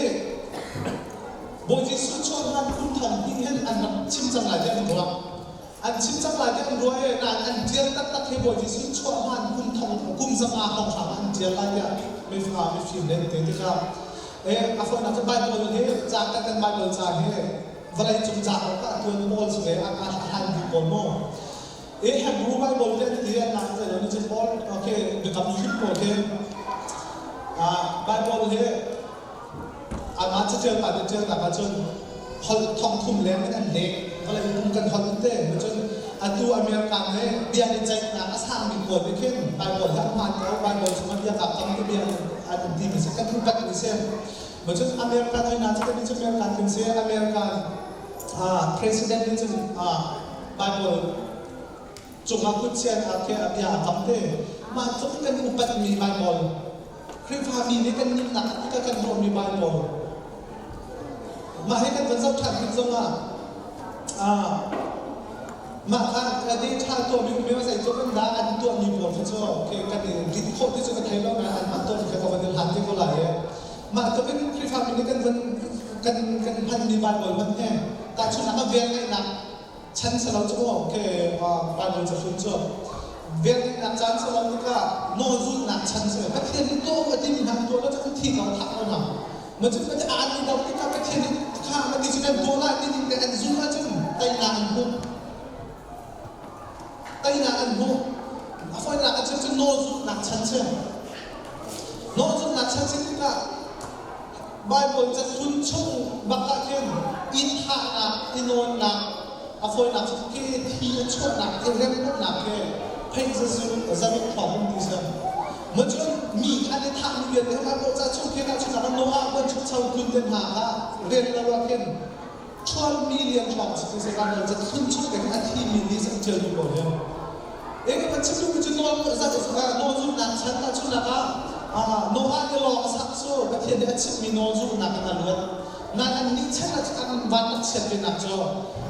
Bawi Jesuh chuah hlan kum thong hnih hin an rak chim cang lai tiah an ruah. An chim cang lai tiah an ruah i nain an ṭial taktak hi Bawi Jesuh chuah hlan kum thong kum zanga hrawnghrang ah an ṭial lai tiah mifa mifim le an ti tikah eh a fawinak cu Bible hi ca kan kan Bible ca hi vawlei cung ca awk ah tuan pawl si ve a hlan bik pawl mu. E Hebrew Bible te an ti an nak zei lo ni cun Paul okay biakam hlun pawl khi Bible hi Amah caṭial pa nih ṭialnak ahcun holh thongthum leng in an leh. Vawlei pum kan holh in te. Cun atu America nih bia nih ceihnak a sangmi pawl nih khin Bible hi an hmaan ko. Bible chungah bia kaa kam ti bia an timi si. Kan upatmi si. Cun American hoi hna cu kan cu American kan si. American president nih cun Bible cungah kutchian khi a bia a kam te. Mah tluk kan upatmi Bible Khrihfami nih kan nunnak ah kan ruahmi Bible mah hi kan van zoh ṭhan tik zongah mah kha a day ṭha tuahmi um i zei tluk in dah an tuahmi pawl khi cu kan i rit khawh ti cu ka thei lo nain anmah tuahmi kha ka van i hlan te ko lai i mah tluk in Khrihfami nih kan van kan kan hmanmi Bible hmanh hi tahchunhnak ah velngeihnak chan si lo cu maw ke Bible cahlun cu velngeihnak caan si lo tikah nawlzulhnak chan si Pathian nih tuah a timi hna tuah lo cu an thi ko thah ko hna ma cu Pathian an i do tikah Pathian nih kha ma ti cu kan tuah lai ti ning te an zulh ahcun teinak an hmuh teinak an hmuh a fawinak ah cun cu nawlzulhnak chan si nawlzulhnak chan si tikah Baibal cahlun chung bak ah khin i thahnak, i nawnnak, a fawinak cu khi thi a chuahnak, i remnak khi phei zazu zaruk thawng um ti si. Macun mi an i thahmi vialte Baibal ca chung khin ahcun ah Noah buanchukcho tlun te hna kha rel lo ah khin 12 million hrawng si ti si Baibal cahlun chung te khin a thimi ni an ṭialmi pawl hi. Eng kan chim duhmi cu nawl nawl zulhnak chan tahchunhnak ah Noah nih lawng a sak cu Pathian nih a chimhmi nawl zulhnak in a luat. Nain annih chan ah cun an van rak chiat venak cu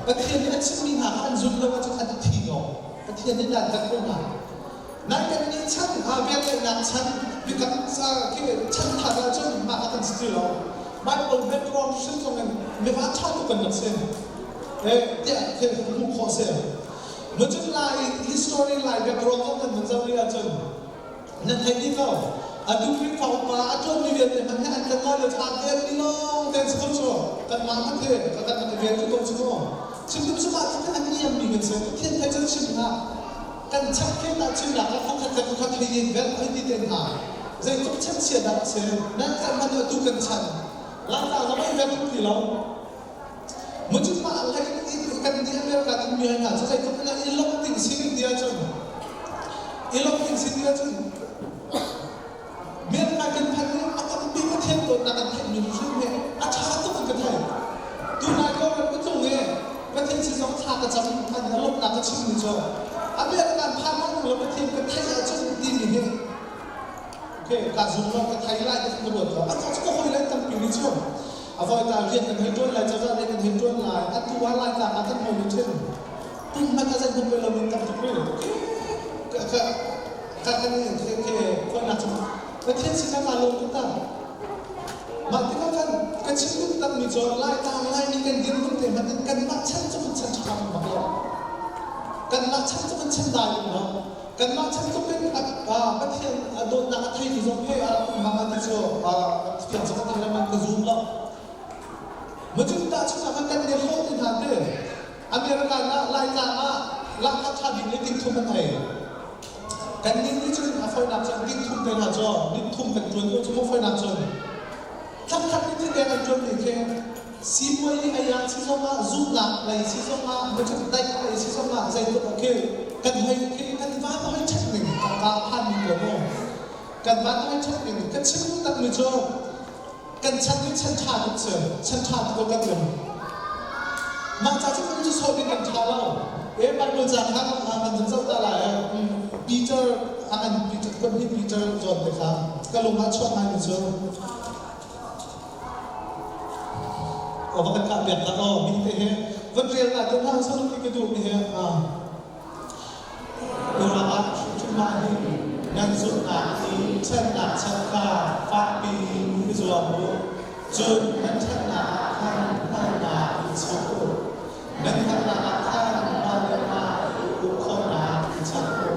Pathian nih a chimhmi hna kha an zulh lo ahcun an i thi ko. Pathian nih dan tat ko hna. Nain kannih chan velngeihnak chan biakam khi chan thar ahcun mah kha kan si ti lo. Bible background hrim zong in miva ṭha tuk kan rak si. Eh tiah khi hmuh khawh si. Macun Lai history Lai background zong kan van zoh rih ahcun nan thei dih ko. Atu Khrihfa upa a ṭuanmi vialte hmanh hi an kan lio cu aa tel mi lawng te an si ko cu. Kanmah hmanh hi kan kan i vel ko cu mu. Chim duh cu mah tluk in an niammi kan si. Pathian thei cun chim hlah. Kan chap khet ah chimnak ah phukhat le phukhat hei in vel hei ti te hna. Zeitluk chanchia dah a si. Nan kan hmanh atu kan chan. Laitlang zong ai vel tuk ti lo. Mucun mah hlei in kan nih America kan mi hna cu zeitluk in i lawmh ding si ding ti ahcun i lawmh ding si ti ahcun Myanmar kan phanh i a tampi Pathian dawtnak kan theihmi hrim hi a ṭha tuk in ka thei. Tunai ko ram ka tlung i Pathian sin zong thla ka cam an a lawmhnak ka chimmi cu America phan hmang lo Pathian ka theih ahcun timi hi okay ka zum lo ka thei lai ti ka ruat lo. A cu ka hawi lai tampi nih cu A voi ta rian kan hei ṭuan lai, cozah rian kan hei ṭuan lai, atu ah Laitlang ah kan hoi ni ṭhin. Kum hmanh a zei hmanh lo in tam tuk rih. Ka ka ka kan ke ke khuainak cu Pathian sinah kaa lawm tuk ta. Mah tikah khan ka chim duh takmi cu Laitlang Laimi kan dirhmun te hmanh in kanmah chan cu chan ṭha bak lo. Kanmah chan cu kan chan dai tuk lo. Kanmah chan tluk in Pathian a dawtnak a theitu zong hi a rak um hngama ti cu fiang cu ka thei lo man ka zum lo. Macun tahchunhnak ah kan le hlawh ti hna te America ah Laitlang ah lahkhah ṭha bik le tingthum an ei. Kannih nih cun a fawinak cun tingthum te hna cu nithum kan ṭuan ko cu maw fawinak cun thlakhat ni thil kan ṭuanmi khi sipuai i ei ah si zongah zumhnak lei si zongah macun daih lei si zongah zeitluk ah khi kan hoi khi kan van hoi ṭhat ning tangka phanmi ko mu kan van hoi ṭhat ning ka chim takmi cu kan chan hi chan ṭha tuk si chan ṭha tuk kan um mah ca cu kan cu sawh ding kan ṭha lo e Bible ca kha kan kan zoh ta lai Peter a ngan Peter kan hi Peter zawn te kha ka lung ah chuak ngai mi cu o va kan kah piak ta o mi te he van rel na te na sa ti ka duh mi he a Ruangah hrimhrim hin nan zumhnak i ṭhatnak chan kha fakpi in i zuam u. Cun nan ṭhatnak ah khan hngalhnak i chap u. Nan hngalhnak ah khan mah le mah i uk khawhnak i chap u.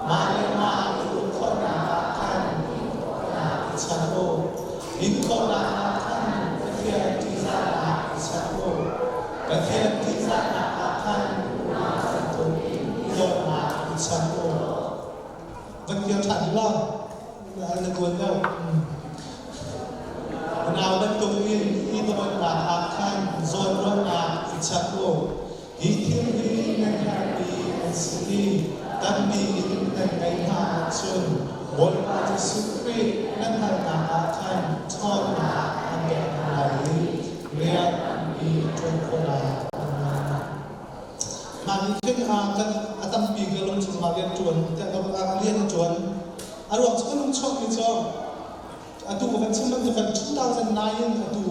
Mah le mah i uk khawhnak ah khan inkhawhnak i chap u. Inkhawhnak ah khan Pathian ṭihzahnak i chap u. Pathian ṭihzahnak ah khan unau bantuk dawtnak i chap u. Van kir ṭhan u law na tuan deuh. Unau bantuk in i dawtnak ah khan zawnruahnak i chap u. Hi thil hi nan herhmi an si i tampi in nan ngeih hna ahcun Bawipa Jesuh Khrih nan hngalhnak ah khan ṭhawnnak an pek hna lai i rian tampi ṭuan khawhnak an ngei. Mah nih khin kan a tampi ka lung chungah rian ṭuan tiah rian a ṭuan. A ruang cu ka lung chuakmi cu atu kan chim bantukin 2009 in atu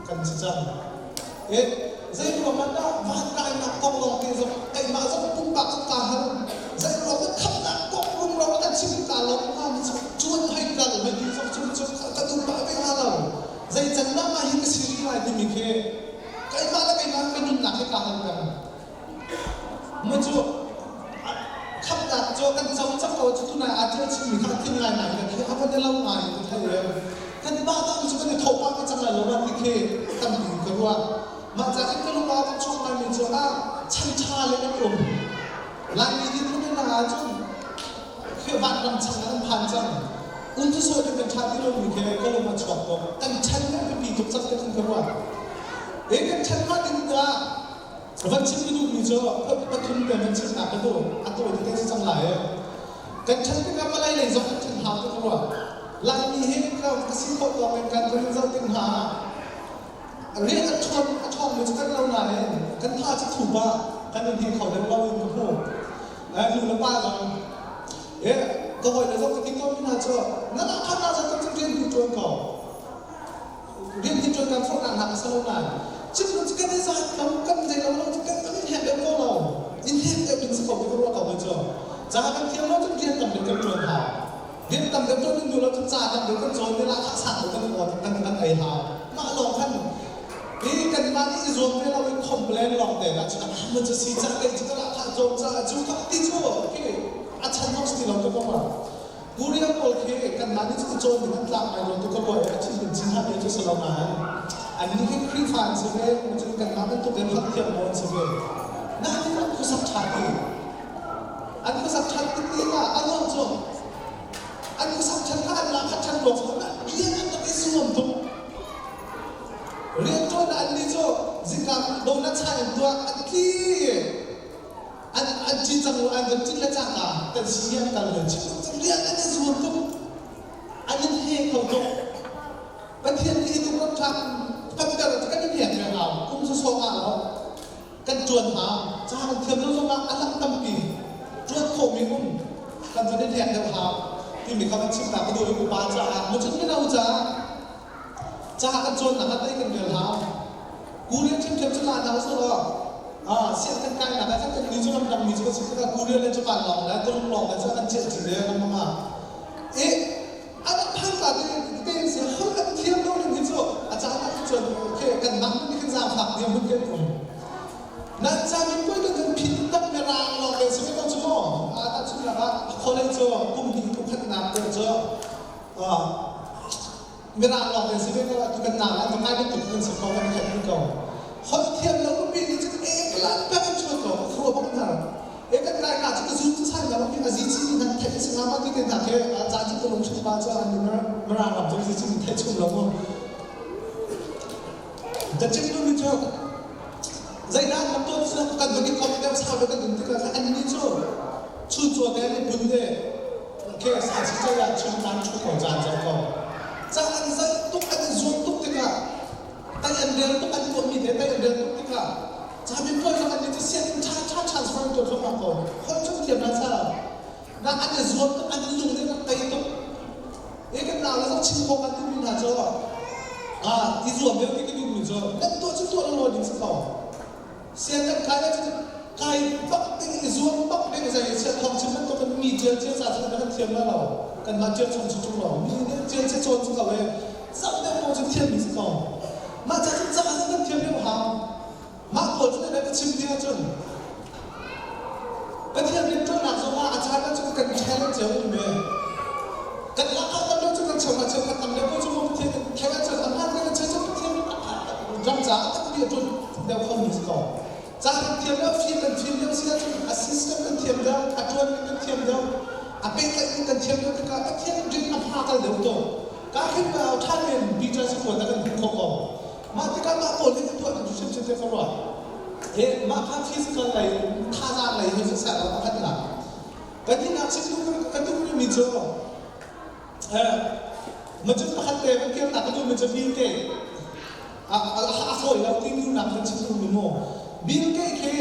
kan si cang. E zei ruang ah dah van kainak kong lawng te zong keimah zong pumpak cu kaa hal. Zei ruang ah khamnak kong rumro a kan chim ka lawm hnga mi cu cuan hei kal hei ti zong cu cu ka duh pah ve hnga lo. Zei can dah mah hi ka si rih lai timi khi keimah le keimah ka nunnak hi kaa hal peng. Mu cu khamnak cu kan co cang ko cu tunai aa ṭial chimmi kha a thin ngaingai ka khi a van i lo ngai ka thei i kan mah dang cu kan i thawh pah ve cang lai lo ma ti khi tampi ka ruah. Mah ca khin ka lung ah kan chuak ngaimi cu ah chan ṭha le kan um. Laimi hi phun in ahcun khi vanram chan ah kan phan cang. Um cu sawi kan ṭha ti lomi khi ka lung a chuak tuk. Kan chan kan biapi tuk cang ti khin ka ruah. E kan chan hnga ding ah van chim ka duhmi cu pathum te van chimnak ka duh. A tawi tete si cang lai. Kan chan tikah vawlei lei zong kan ṭhen hau ti ka ruah. Laimi hi ka si khawh tawk in kan kan zoh tik hna ah rian a ṭhawn a ṭhawngmi cu kan lo nain kan tha cu thup ah kan in hi kho deuh lo in ka hmu. Nu le pa zong e ka hawi le zong ka ti tawn mi hna cu nan ah khan ah zong rian hi ṭuan ko. Rian hi ṭuan kan forhnak hna ka si lo nain cim cu kan i zat lo kan zei lo lo cu kan kan in hek deuh ko lo. In hek deuh ding si ko ti ka ruah ko mi cu. Ca kan thiam lo cun rian tam deuh kan ṭuan hau. Rian tam deuh ṭuan in duh lo cun ca tam deuh kan cawn i lahkhah sang deuh kan kan kan ei hau. Mah lawng khan i kanmah nih i zuam ve lo i complain lawng te ah cun ah mun cu si cang kei cu ka lahkhah cawm caah cu ka ti cu khi a chan zong si ti lo ka bawm ah Korea pawl khi kanmah nih cu cawn ding an tlak ngai lo tu ka ruah i a thinlung chin hlah mi cu si lo nain annih hi Khrihfa an si ve cun kanmah bantuk in holh thiam lo an si ve nain an khuasak ṭha ti an khuasak ṭhan tik ti ah a ruang cu an khuasak ṭhan kha an lahkhat ṭhan ruang cu rian an rak i zuam tuk rian ṭuan ah annih cu zingka donut chai an tuah an tli an an cin cang an van cin le cangka kan si hi an kal ve chim rian an i zuam tuk an in he kho tuk Pathian nih tuk ram ṭha kan kan in hek ve hau kum su sawng ah lo kan ṭuan hau ca kan thiam lo zongah a lang tampi ṭuan khawhmi um kan van i hek deuh hau timi kha van chim ta ka duh i upa caah mucun mino caah ca kan cawnnak ah tei kan rel hau Korean ṭhiamṭhiam cu la hna usih law siang kan kainak ah khan kan ni cu ramdang mi cu kan si tikah Korean le Japan lawng le Tuluk lawng le cu an chiah ṭi ve lengmang ah i an rak phan ka te te si holh an thiam lo ning hi cu a caan ah cun okay kanmah nih khin zaangfak dirhmun kan um nan camin puai kan kan phin tak mirang lawng le si ve ko cu mu. Tahchunhnak ah college cu kum hnih kum khatnak te cu Mirang lawng te si ve ko atu kan nau an va ngai bantuk kan si ko kan khat dih ko. Holh thiam lo mi nih cun e kalan pek an chuak ko khua bak hna. E kan kai ka cu ka zum cu sai lo mi azi chi ni han theih si nga ma ti te hna ke caan cu ka lung chung pa cu an mirang ram cu azi chi ni theih chung lo mu. Ka chim duhmi cu zeidah an tuah cu kan van i komh deuh sau deuh kan um tikah an nih cu chuncaw te an i bun te ke sa chi cei ah chun caan chu ko caan zo ko ca an zai tuk an i zuam tuk tikah tai an rel tuk an tuahmi te tai an rel tuk tikah ca min puai zong an nih cu sianginn ṭha ṭha transfer an tuah thluahmah ko holh cu thiam na sa na an i zuam tuk an lung nih rak tei tuk e kan nau le zong chim khawh kan duhmi hna cu ah i zuam deuh ti ka duhmi cu nan tuah cu tuah lo ding si ko sian kan kai ahcun kai bak ding i zuam bak ding zei sia thawng chim bantuk in mi ṭial cia ca cu kan thiam la lo kanmah ṭial chung cu ṭung lo mi nih ṭial cia cawn si ko e zoh deuh ko cu thiam mi si ko mah ca cu ca kan thiam deuh hau Mah pawl cu na ka chim ding ahcun Pathian rianṭuannak zongah a caan ahcun kan challenge cio um ve. Kan lakah tam deuh cu kan cheukhat cheukhat tam deuh ko cu Pathian kan theih ahcun a hmaan kan cheu cu Pathian ram caah tampi a ṭuan deuh khomi si ko. Ca kan thiam deuh, fim kan fim deuh si ahcun a system kan thiam deuh, a ṭuan ning kan thiam deuh, a pehtlaih ning kan thiam deuh tikah Pathian rin a hma kal deuh tuk. Ka khin ṭha tein Peter si kuat ah kan hmuh khawh ko. Mah tikah mah pawl nih tuah ding hrimhrim te ka ruah. He mah kha physical lei thazaang lei he siseh law pakhatnak. Pahnihnak chim duh ka duh mi cu macun pakhat te van kirnak ka duh mi cu Bill Gates a fawi lo ti duhnak kan chim duh mi mu. Bill Gates khi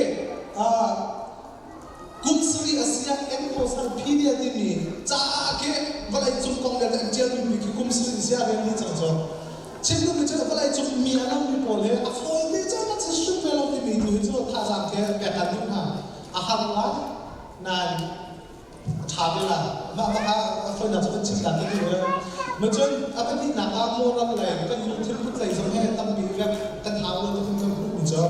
Kum sarih a siak Encyclopedia timi caah khi vawleicung kong vialte an ṭialmi khi kum sarih sia rian dih cang cu. Chim duhmi cu vawleicung mi a lomi pawl hi a fawi te cu na hrim ve lo timi tu hi cu thazaang khi pek kan duh hna. A har lai nain a ṭha ve lai. Mah bak ah a fawinak cu kan chim ta ti duh. Macun a pahnihnak ah moral lei kan lungthin put lei zong he tampi kan hau lo ti kan hmuhmi cu.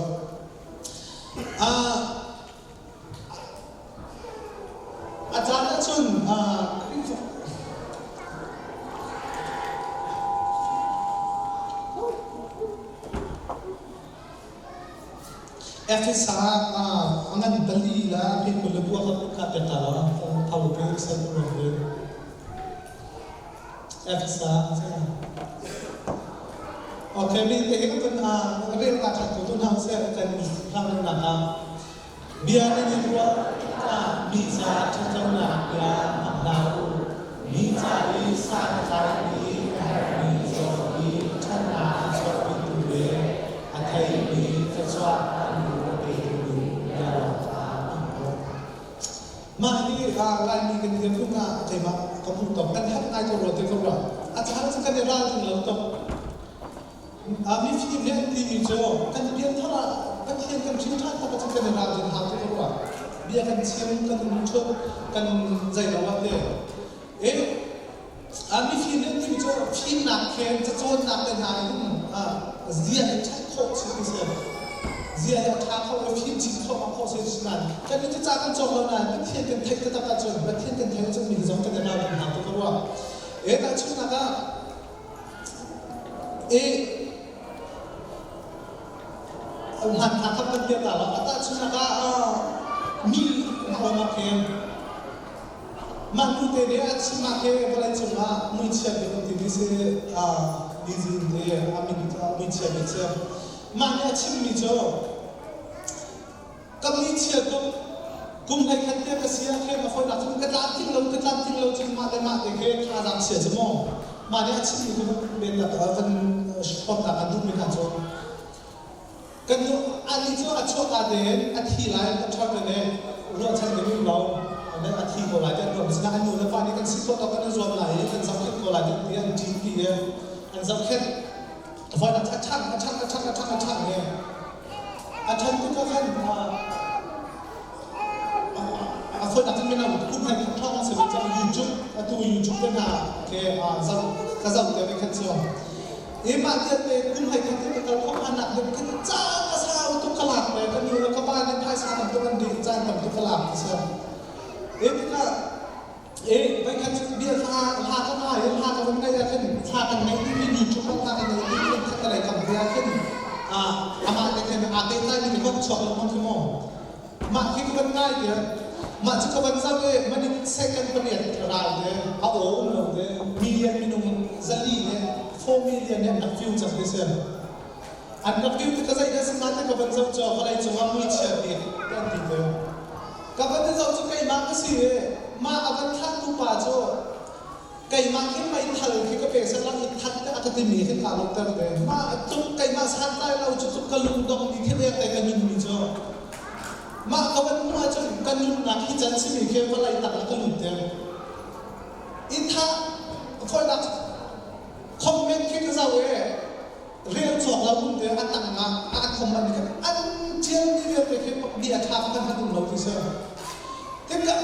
A caan ahcun Khrihfa Efesa ah a ngan pali la a phe 20 le bua kha kha pek ta law thau pe sal ruang pe Efesa Okay, mi te hin kan rel ta khat tu hna seh kan hlang nak ah Bia nan i ruah tikah mi ca ṭhatlonak bia hmang hlah u. Mi ca i san a tlaimi a herhmi zawn i ṭhatnak a chuahpitu le a theimi thluachuah an hmu a petu ding bia lawng kha hmang u. Mah hi Laimi kan dirhmun ah keimah ka hmuh tuk. Kan herh ngai ko rua ti ka ruah. A caan cu kan i ralring lo tuk. Mifim nih an timi cu kan pianthar ah Pathian kan hrin ṭhan tak ahcun kan i ralrin hau ti ka ruah. Bia kan chim, kan umṭhut, kan zeilo ah te. E, mifim nih an timi cu fimnak khen, cacawnnak te hna in zia hi ṭhat khawh chin ti si. Zia hi a ṭha kho i fim chin thluahmah khawh si nain kan i ca kan cawng lo nain Pathian kan theih taktak ahcun Pathian kan theih ahcun mi zong kan i ralrin hau ti ka ruah. E, tahchunhnak ah I hmanthlak kha kan bia ta lo. A tahchunhnak ah mi ruangah khin mah nu te nih a chim ah khi vawleicung ah muichia bik an timi si Lizzy te a min muichia bik si. Mah nih a chimmi cu Ka muichia tuk. Kum 11 te ka si ah khin a fawinak cun ka tlamtling lo ka tlamtling lo cun mah le mah te khi thazaang chia cu maw mah nih a chimmi cu ven tak kan hrawmnak an duhmi hna cu kan nu anih cu a chuahka tein a thi lai kan ṭhar te nih ruahchan ding um lo a thi ko lai ti an ruah asinain an nu le pa nih kan si khawh tawk kan i zuam lai i kan zohkhenh ko lai ti an ṭin i an zohkhenh fawinak a ṭhang a ṭhang a ṭhang a ṭhang a ṭhang i A ṭhan tuk ah khan a fawinak cun mino kum hai khat thawng a si ve cang YouTube atu YouTube te hna ke zoh ka zoh te ve khat cu i mah tiat te kum hai khat ka kal khawh anak ding khin caan a sau tuk ka lak ve ka nu le ka pa nih phaisa tam tuk an dih caan tam tuk ka lak ti si. kan ngeih dih mi YouTube ah hla kan ngeih dih mi khat lei kam te ah khin amah te khin aa pehtlai mi te kong chuak lengmang khi mu. Mah khi ka van ngai tiah mah cu ka van zoh i minute second pariat ral te a aw um lo te million minung 400 le 4 million nih an rak view cang ti si. An rak view tik ka zei dah si hnga ti ka van zoh cu vawlei cungah muichia bik kan ti te. Ka van i zoh cu keimah ka si i mah a van thlahtu pa cu keimah khi meithal khi ka pe sehla i that te a ka timi khi kaa lawhter ve. Mah tluk keimah santlai lo cu tluk ka lungdong mi khi vek te ka nunmi cu. Mah ka van hmuh ahcun ka nunnak hi can simi khi vawlei tang ah ka lut te. I thah fawinak comment khi ka zoh i rel cawk lo um te a tang ah a comment khi an ṭial mi vialte khi bia ṭha pakhat hmanh um lo ti si. Tikah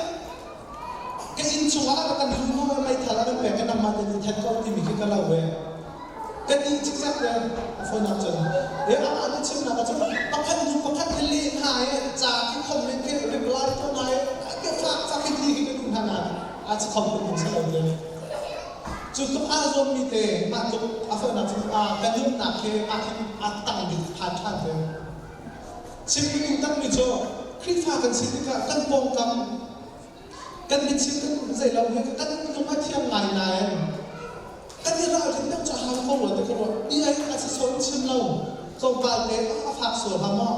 ka inn chungah a kan lu hnu meithal a kan pek i nangmah te nih that ko timi khi ka lo ve. Ka ti cikcek le a phone ah cun e amah nih chimnak ah cun pakhat hnu pakhat hi leh hna i ca khi comment khi reply tuah hna i ke fak fak khi ti khi ka duh hna nain a si kho tuk si lo te. Cu tluk aa zuammi te mah tluk a fawinak cu ka nunnak khi ah khin a tang bik phan ṭhan te. Chim ka duh takmi cu Khrihfa kan si tikah kan pawngkam kan biachim kan zei lo hi kan lung a thiang ngai nain kan i ralrin deuh cu a hau ko rua ti ka ruah. Bia hi a si sual chim lo tlawmpal te a fak sual hnga maw?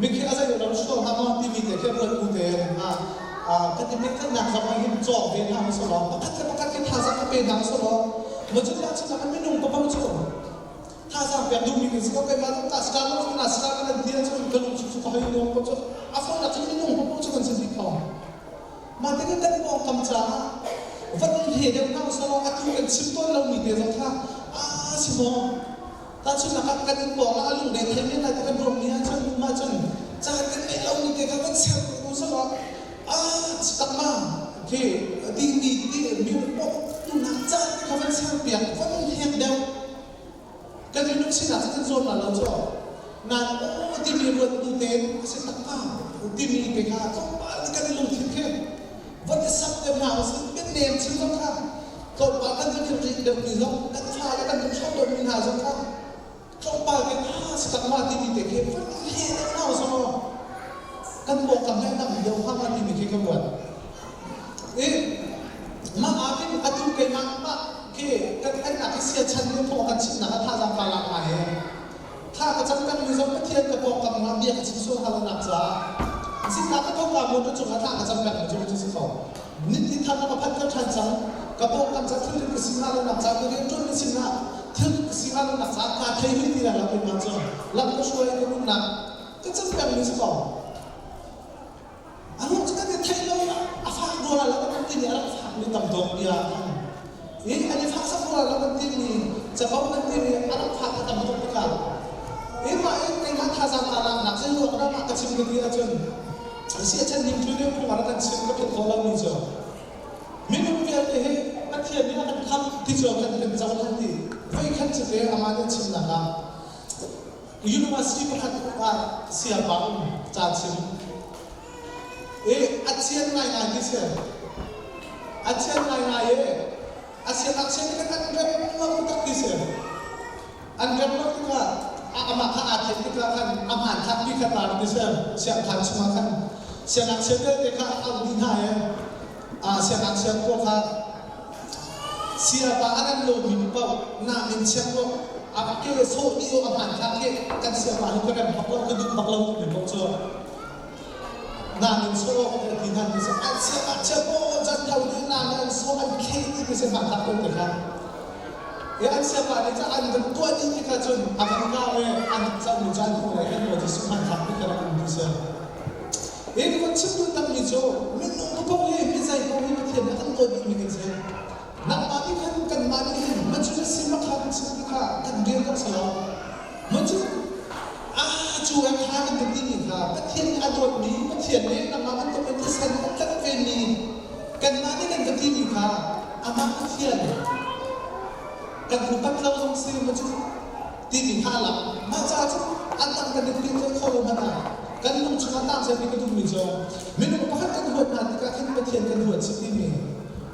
Mikhi a zei lo sual hnga maw timi te khi ruat bu tein kan i pehtlaihnak zong ah hin cawk ve hna usih law pakhat le pakhat khi thazaang ka pe hna usih law macun tahchunhnak ah minung paoh cu thazaang pek duhmi kan si ko keimah zong ta star lo na star kan ti ahcun ka lung cu ka hoi nuam ko cu a fawinak cu minung paoh cu kan si dih ko mah tikah kan pawngkam caah van he deuh hna usih law atu kan chim tawn lomi te zong kha a si maw Tahchunhnak ah kan inn pawng ah a lungre thei men lai ti kan ruahmi ahcun mah cun caan kan ngeih lomi te kha kan ser u selaw ah tak ma khi timi ti mi tunak caan te kha van ser piak van hek deuh kan minung sinak cu kan zuam la lo cu nan aw timi ruat bu tein a si tak ma timi te kha tlawmpal kan i lungthin khi van i sak deuh hna usih kan nem chin zong kha tlawmpal kan kan rin deuhmi zong kan fale kan kan hrawk deuhmi hna zong kha tlawmpal te ah si tak ma timi te khi van he deuh hna usih maw kan pawngkam he dam deuh hnga ma timi khi ka ruat i mah ah khin atu keimah mah khi kan ennak hi siachan nih thawng kan chimnak ah thazaang ka lak ngai he Thla ka cam pengmi zong Pathian ka pawngkam ah bia ka chim sual hna lonak caah zingka ka tho ka motor cungah thla ka cam pengmi cu cu si ko. Nit ni thar na ka phanh ka ṭhan cang. Ka pawngkam ca thil ka si hnga lonak caah ka rianṭuan na sinah thil ka si hnga lonak caah kaa thei hui ti lai lo keimah cu lam ka hruai ka nunnak ka cam pengmi si ko. A ruang cu kan i theih lo a fak rua lo kan timi a rak fakmi tam dawk bia khan i an i faksak rua lo kan timi capo kan timi a rak fak a tam tuk tikah i mah in keimah thazaang kaa laknak zei ruang dah mah ka chim ka ti ahcun si a chan ning cu nih phung a rak kan chim ka philh khawh lomi cu minung vialte hi Pathian nih a kan khamh ti cu kan kan cohlan dih voi khat cu te amah nih a chimnak ah University pakhat ah sayapa um ca chim. I a cian ngaingai ti si. A cian ngaingai i a siangngakchia nih khan an rem lo tak ti si. An rem lo tikah amah kha aa theih tikah khan a hmanthlak mi kha tar ti si. Siangkhan chungah khan siangngakchia vialte kha a auh dih hna i a siangngakchia pawl kha Siapa a kan lomi paoh nain chiat awk a ke sawh dih awk a hmanthlak hi kan siapa hi ka rem bak lo ka duh bak lo timi paoh cu nain sawh awk a ti hna ti si an siapa chia paoh can tho dih nain an sawh an kheh dih ti si hmanthlak ko te kha e an siapa nih cun an van tuah dih ti kha cun a van kau e an zohmi cu an hmuh lai kan maw Jesuh hmanthlak ti kha rak um ti si. Hi ka van chim duh takmi cu minung paoh hi mi zei paoh hi Pathian nih a kan dawt bikmi kan si. Nangmah nih khan kanmah nih hin macu na si makha kan chim ti kha kan rian kan si lo. Macu ah cu a kha kan kan timi kha Pathian nih a dawtmi Pathian nih nangmah bantuk in thisen a tlanh vemi kanmah nih kan ka timi kha amah Pathian kan upat lo zong si macu timi kha a lang. Mah caah cun an dang kan i pehtlaih khawh lo hmanh ah kan lung chungah tang seh ti ka duhmi cu minung pakhat kan huat hna tikah khin Pathian kan huat si timi.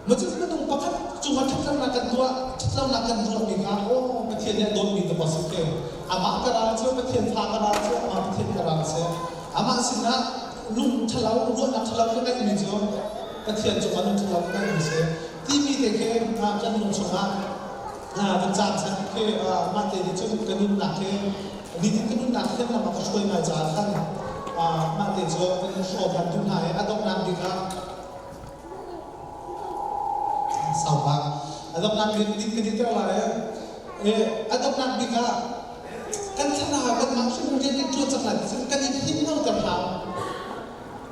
Macun minung pakhat cungah ṭhatlonak kan tuah, ṭhatlonak kan tuahmi kha aw Pathian nih a dawtmi dawh a si te. Amah ka ral cu Pathian fa ka ral cu amah Pathian ka ral si. Amah sinah lung ṭhalo, ruahnak ṭhalo ka ngeihmi cu Pathian cungah lung ṭhalo ka ngeihmi si. Timi te khi kan lung chungah kan caan chan khi mah te nih cun ka nunnak khi nitin ka nunnak khin lam a ka hruai ngai caah khan mah te cu kan in hrawm han duh hna i a donghnak bik ah saupa a donghnak bik din ka diter lai i a donghnak bik ah kan thlarau kanmah hrim rian kan ṭuan cang lai ti cun kan i him lo ter hau.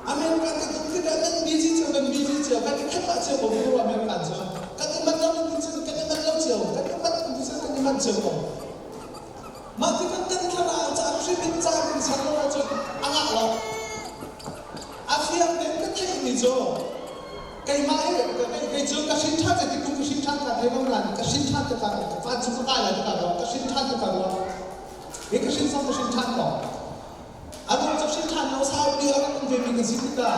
America kan um tikah kan busy cio kan busy cio kan i khat pah cio ko mu American cu kan i manh lo ti cun kan i manh lo cio kan i manh ti cun kan i manh cio ko. Mah tikah kan thlarau caah hrim in ca kan ser lo ahcun a ngah lo. A fiang tein ka theihmi cu keimah hi kei cu ka hrin ṭhan ti kum ka hrin ṭhan ka thei lo nain ka hrin ṭhan ka vancung ka kai lai ka ruah ka hrin ṭhan ka ruah hi ka hrin zong ka hrin ṭhan ko. A dawh cu hrin ṭhan lo saupi a rak um vemi kan si tikah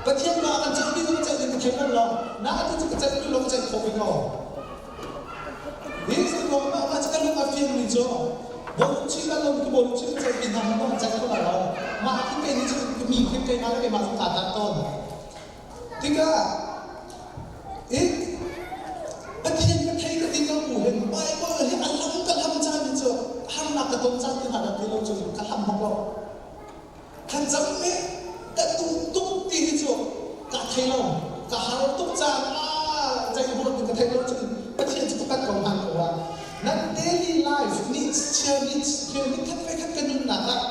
Pathian mah kan ceihmi cu ka ceih ding ka thei bal lo. Na atu cu ka ceihmi lo ka ceih khawh ve ko. Hi ruang ah mah cu ka lung a fianmi cu bawlung chi kan lo ka bawlung chi ka ceihmi hna hmanh an ceih kho lai lo. Mah khi kei nih cun mi khi keimah le keimah cu kaa tat tawn. Tikah i Pathian ka thei ka ti ko bu hin Bible hi a hlam ka hlam caan hi cu harnak ka ton caan ti hna dah ti lo cun ka hlam bak lo. Thlacam nih ka duh tuk ti hi cu ka thei lo. Ka har tuk caan ah zeiruang in ka theih lo cun Pathian cu ka panh ko hman ko ah. Nan daily life ni chia ni chia ni khat ve khat ka nunnak ah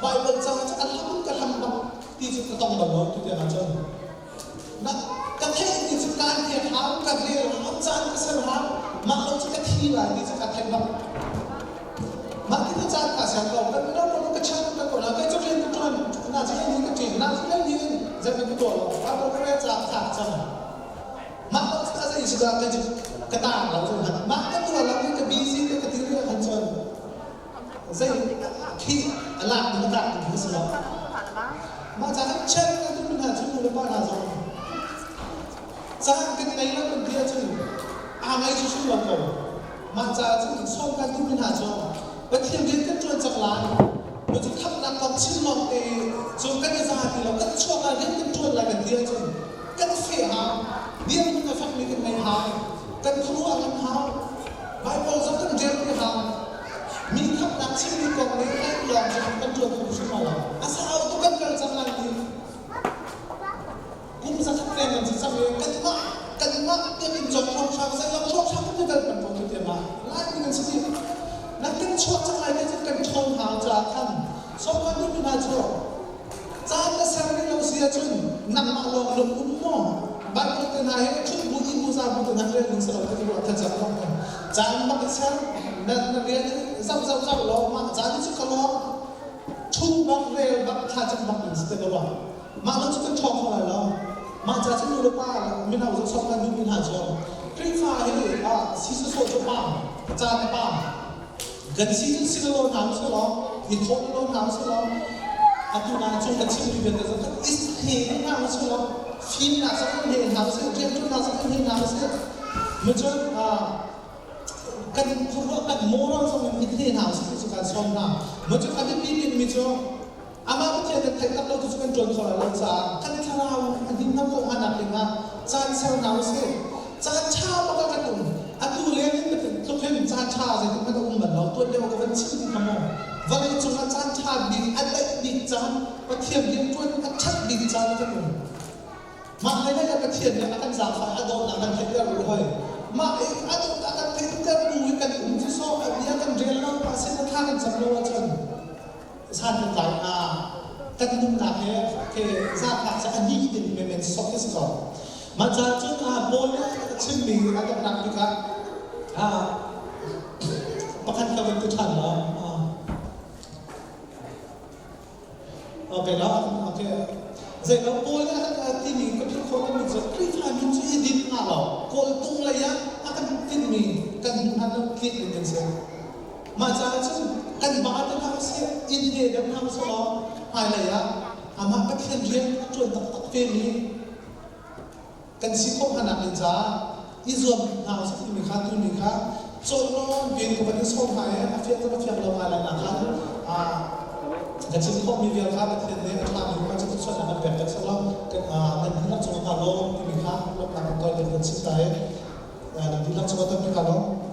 Bible ca cu a hlam ka hlam bak ti cu ka tong bal lo tu tiang ahcun. Na ka theih ti cu kaan pek hau, ka rel hau, caan ka ser hau, mah lo cu ka thi lai ti cu ka theih bak. Mah ti cu caan ka ser ko, kan lo lo ka chan ka ko na kai cu rian ka ṭuan, na cu ni ka ṭin, na cu ni in zeihmanh ka tuah lo, Bible ka rel caah tha ka cam. Mah lo cu a zei si dah kai cu ka taang lo cu hmanh. Mah ka tuah lo i ka busy te ka ti rih ahkhan cun zei khi a lak ding a tlak ding khi si lo. Mah caah chan kan tu hna cu nu le pa hna zong caan kan ngei lo kan ti ahcun aa ngei hrimhrim lo ko. Mah caah cun sawm kan duhmi hna cu Pathian rian kan ṭuan cang lai. Cu cu khamhnak kong chim lawng te cu kan i za ti lo kan chuak ah rian kan ṭuan lai kan ti ahcun kan feh hau. Dirhmun a fekmi kan ngei hau. Kan khuaruah kan hau. Baibal zong kan rel ti hau. Mi khamhnak chimmi kong nih ngaih lawng cu kan ṭuan kho hrim lo. A sau tuk kan kal cang lai ti. Kum zakhat leng kan si cang i kanmah kanmah biakinn cawk hrawnghrang zeilam hrawnghrang kan kal kan ko tu tiang ah Laimi kan si ti. Nan kan chuak cang lai ti cu kan ṭhawn hau caah khan sawmkan duhmi hna cu Caan na ser rih lo si ahcun nangmah lawng lung um maw? Bible te hna hi ṭhut bu i bu za bu te hna rel ding si lo ti ruah thlacam lawng ko. Caan bak i ser na na rian i zoh zoh zoh law mah caan cu ka lawng ṭhu bak rel bak thlacam bak in si te ko rua. Mah lo cu kan ṭhawng kho lai lo. Mah ca cu nu le pa mino zoh sok kan duhmi hna cu Khrihfa hi ah si sawsawh cu paam caan a paam. Kan si cun si lo hna usih law, i thawh lo hna usih law, atu na cung ka chimmi vialte zong kan i he hna usih law, fimnak zong kan he hna usih, rianṭuannak zong kan he hna usih. Macun kan khuaruah kan moral zong in i he hna usih ti cu kan sawm hna. Macun a biapi bikmi cu Amah Pathian kan theih tak lo tu cu kan ṭuan kho lai lo caah kan thlarau a hninhno khawh hnganak dingah caan ser hna usih. Caan ṭha bak ah kan um. Atu leng in tluk hin caan ṭha zeitin hmanh a um bal lo. Tuan lio ka van chim ti kha maw? Vawlei cungah caan ṭha bik, a daih bik caan, Pathian rianṭuan a ṭhat bik caan kan um. Mah hlei hlei ah Pathian nih a kan zaangfah a dawtnak kan theihter rih hoi. Mah i a dawtnak kan theihter bu i kan um cu sawh a bia kan rel lo, mah sin a thla kan cam lo ahcun san kan tlai hnga. Kan nunnak he ke zaangfah cu a nih ding menmen sawh khi si ko. Mah caah cun Paul nih a chimmi a donghnak bik ah pakhat ka van ti ṭhan lo. Okay la, okay. Zei lo Paul nih a kan timi ka philh khawh lomi cu Khrihfa min cu i din hnga lo. Kawltung lei ah a kan tinmi kan hmu hna lo tlik in kan si. Mah caah cun kan ba te hna usih, inn he deuh hna usih law hmailei ah amah Pathian rian a ṭuan taktak vemi kan si khawh hnanak ding caah. I zuam hna usih timi kha tuni kha cawn piin ka van i sawm hna i a fiang a fiang lo ngai lai nak khan ka chim khawhmi vial kha Pathian nih a ṭhami kha cu thluachuahnak kan pek tak selaw nan dihlak cungah kaa lawm timi kha lawmhnak kan tawi kan chim ta i nan dihlak cungah tampi kaa lawm.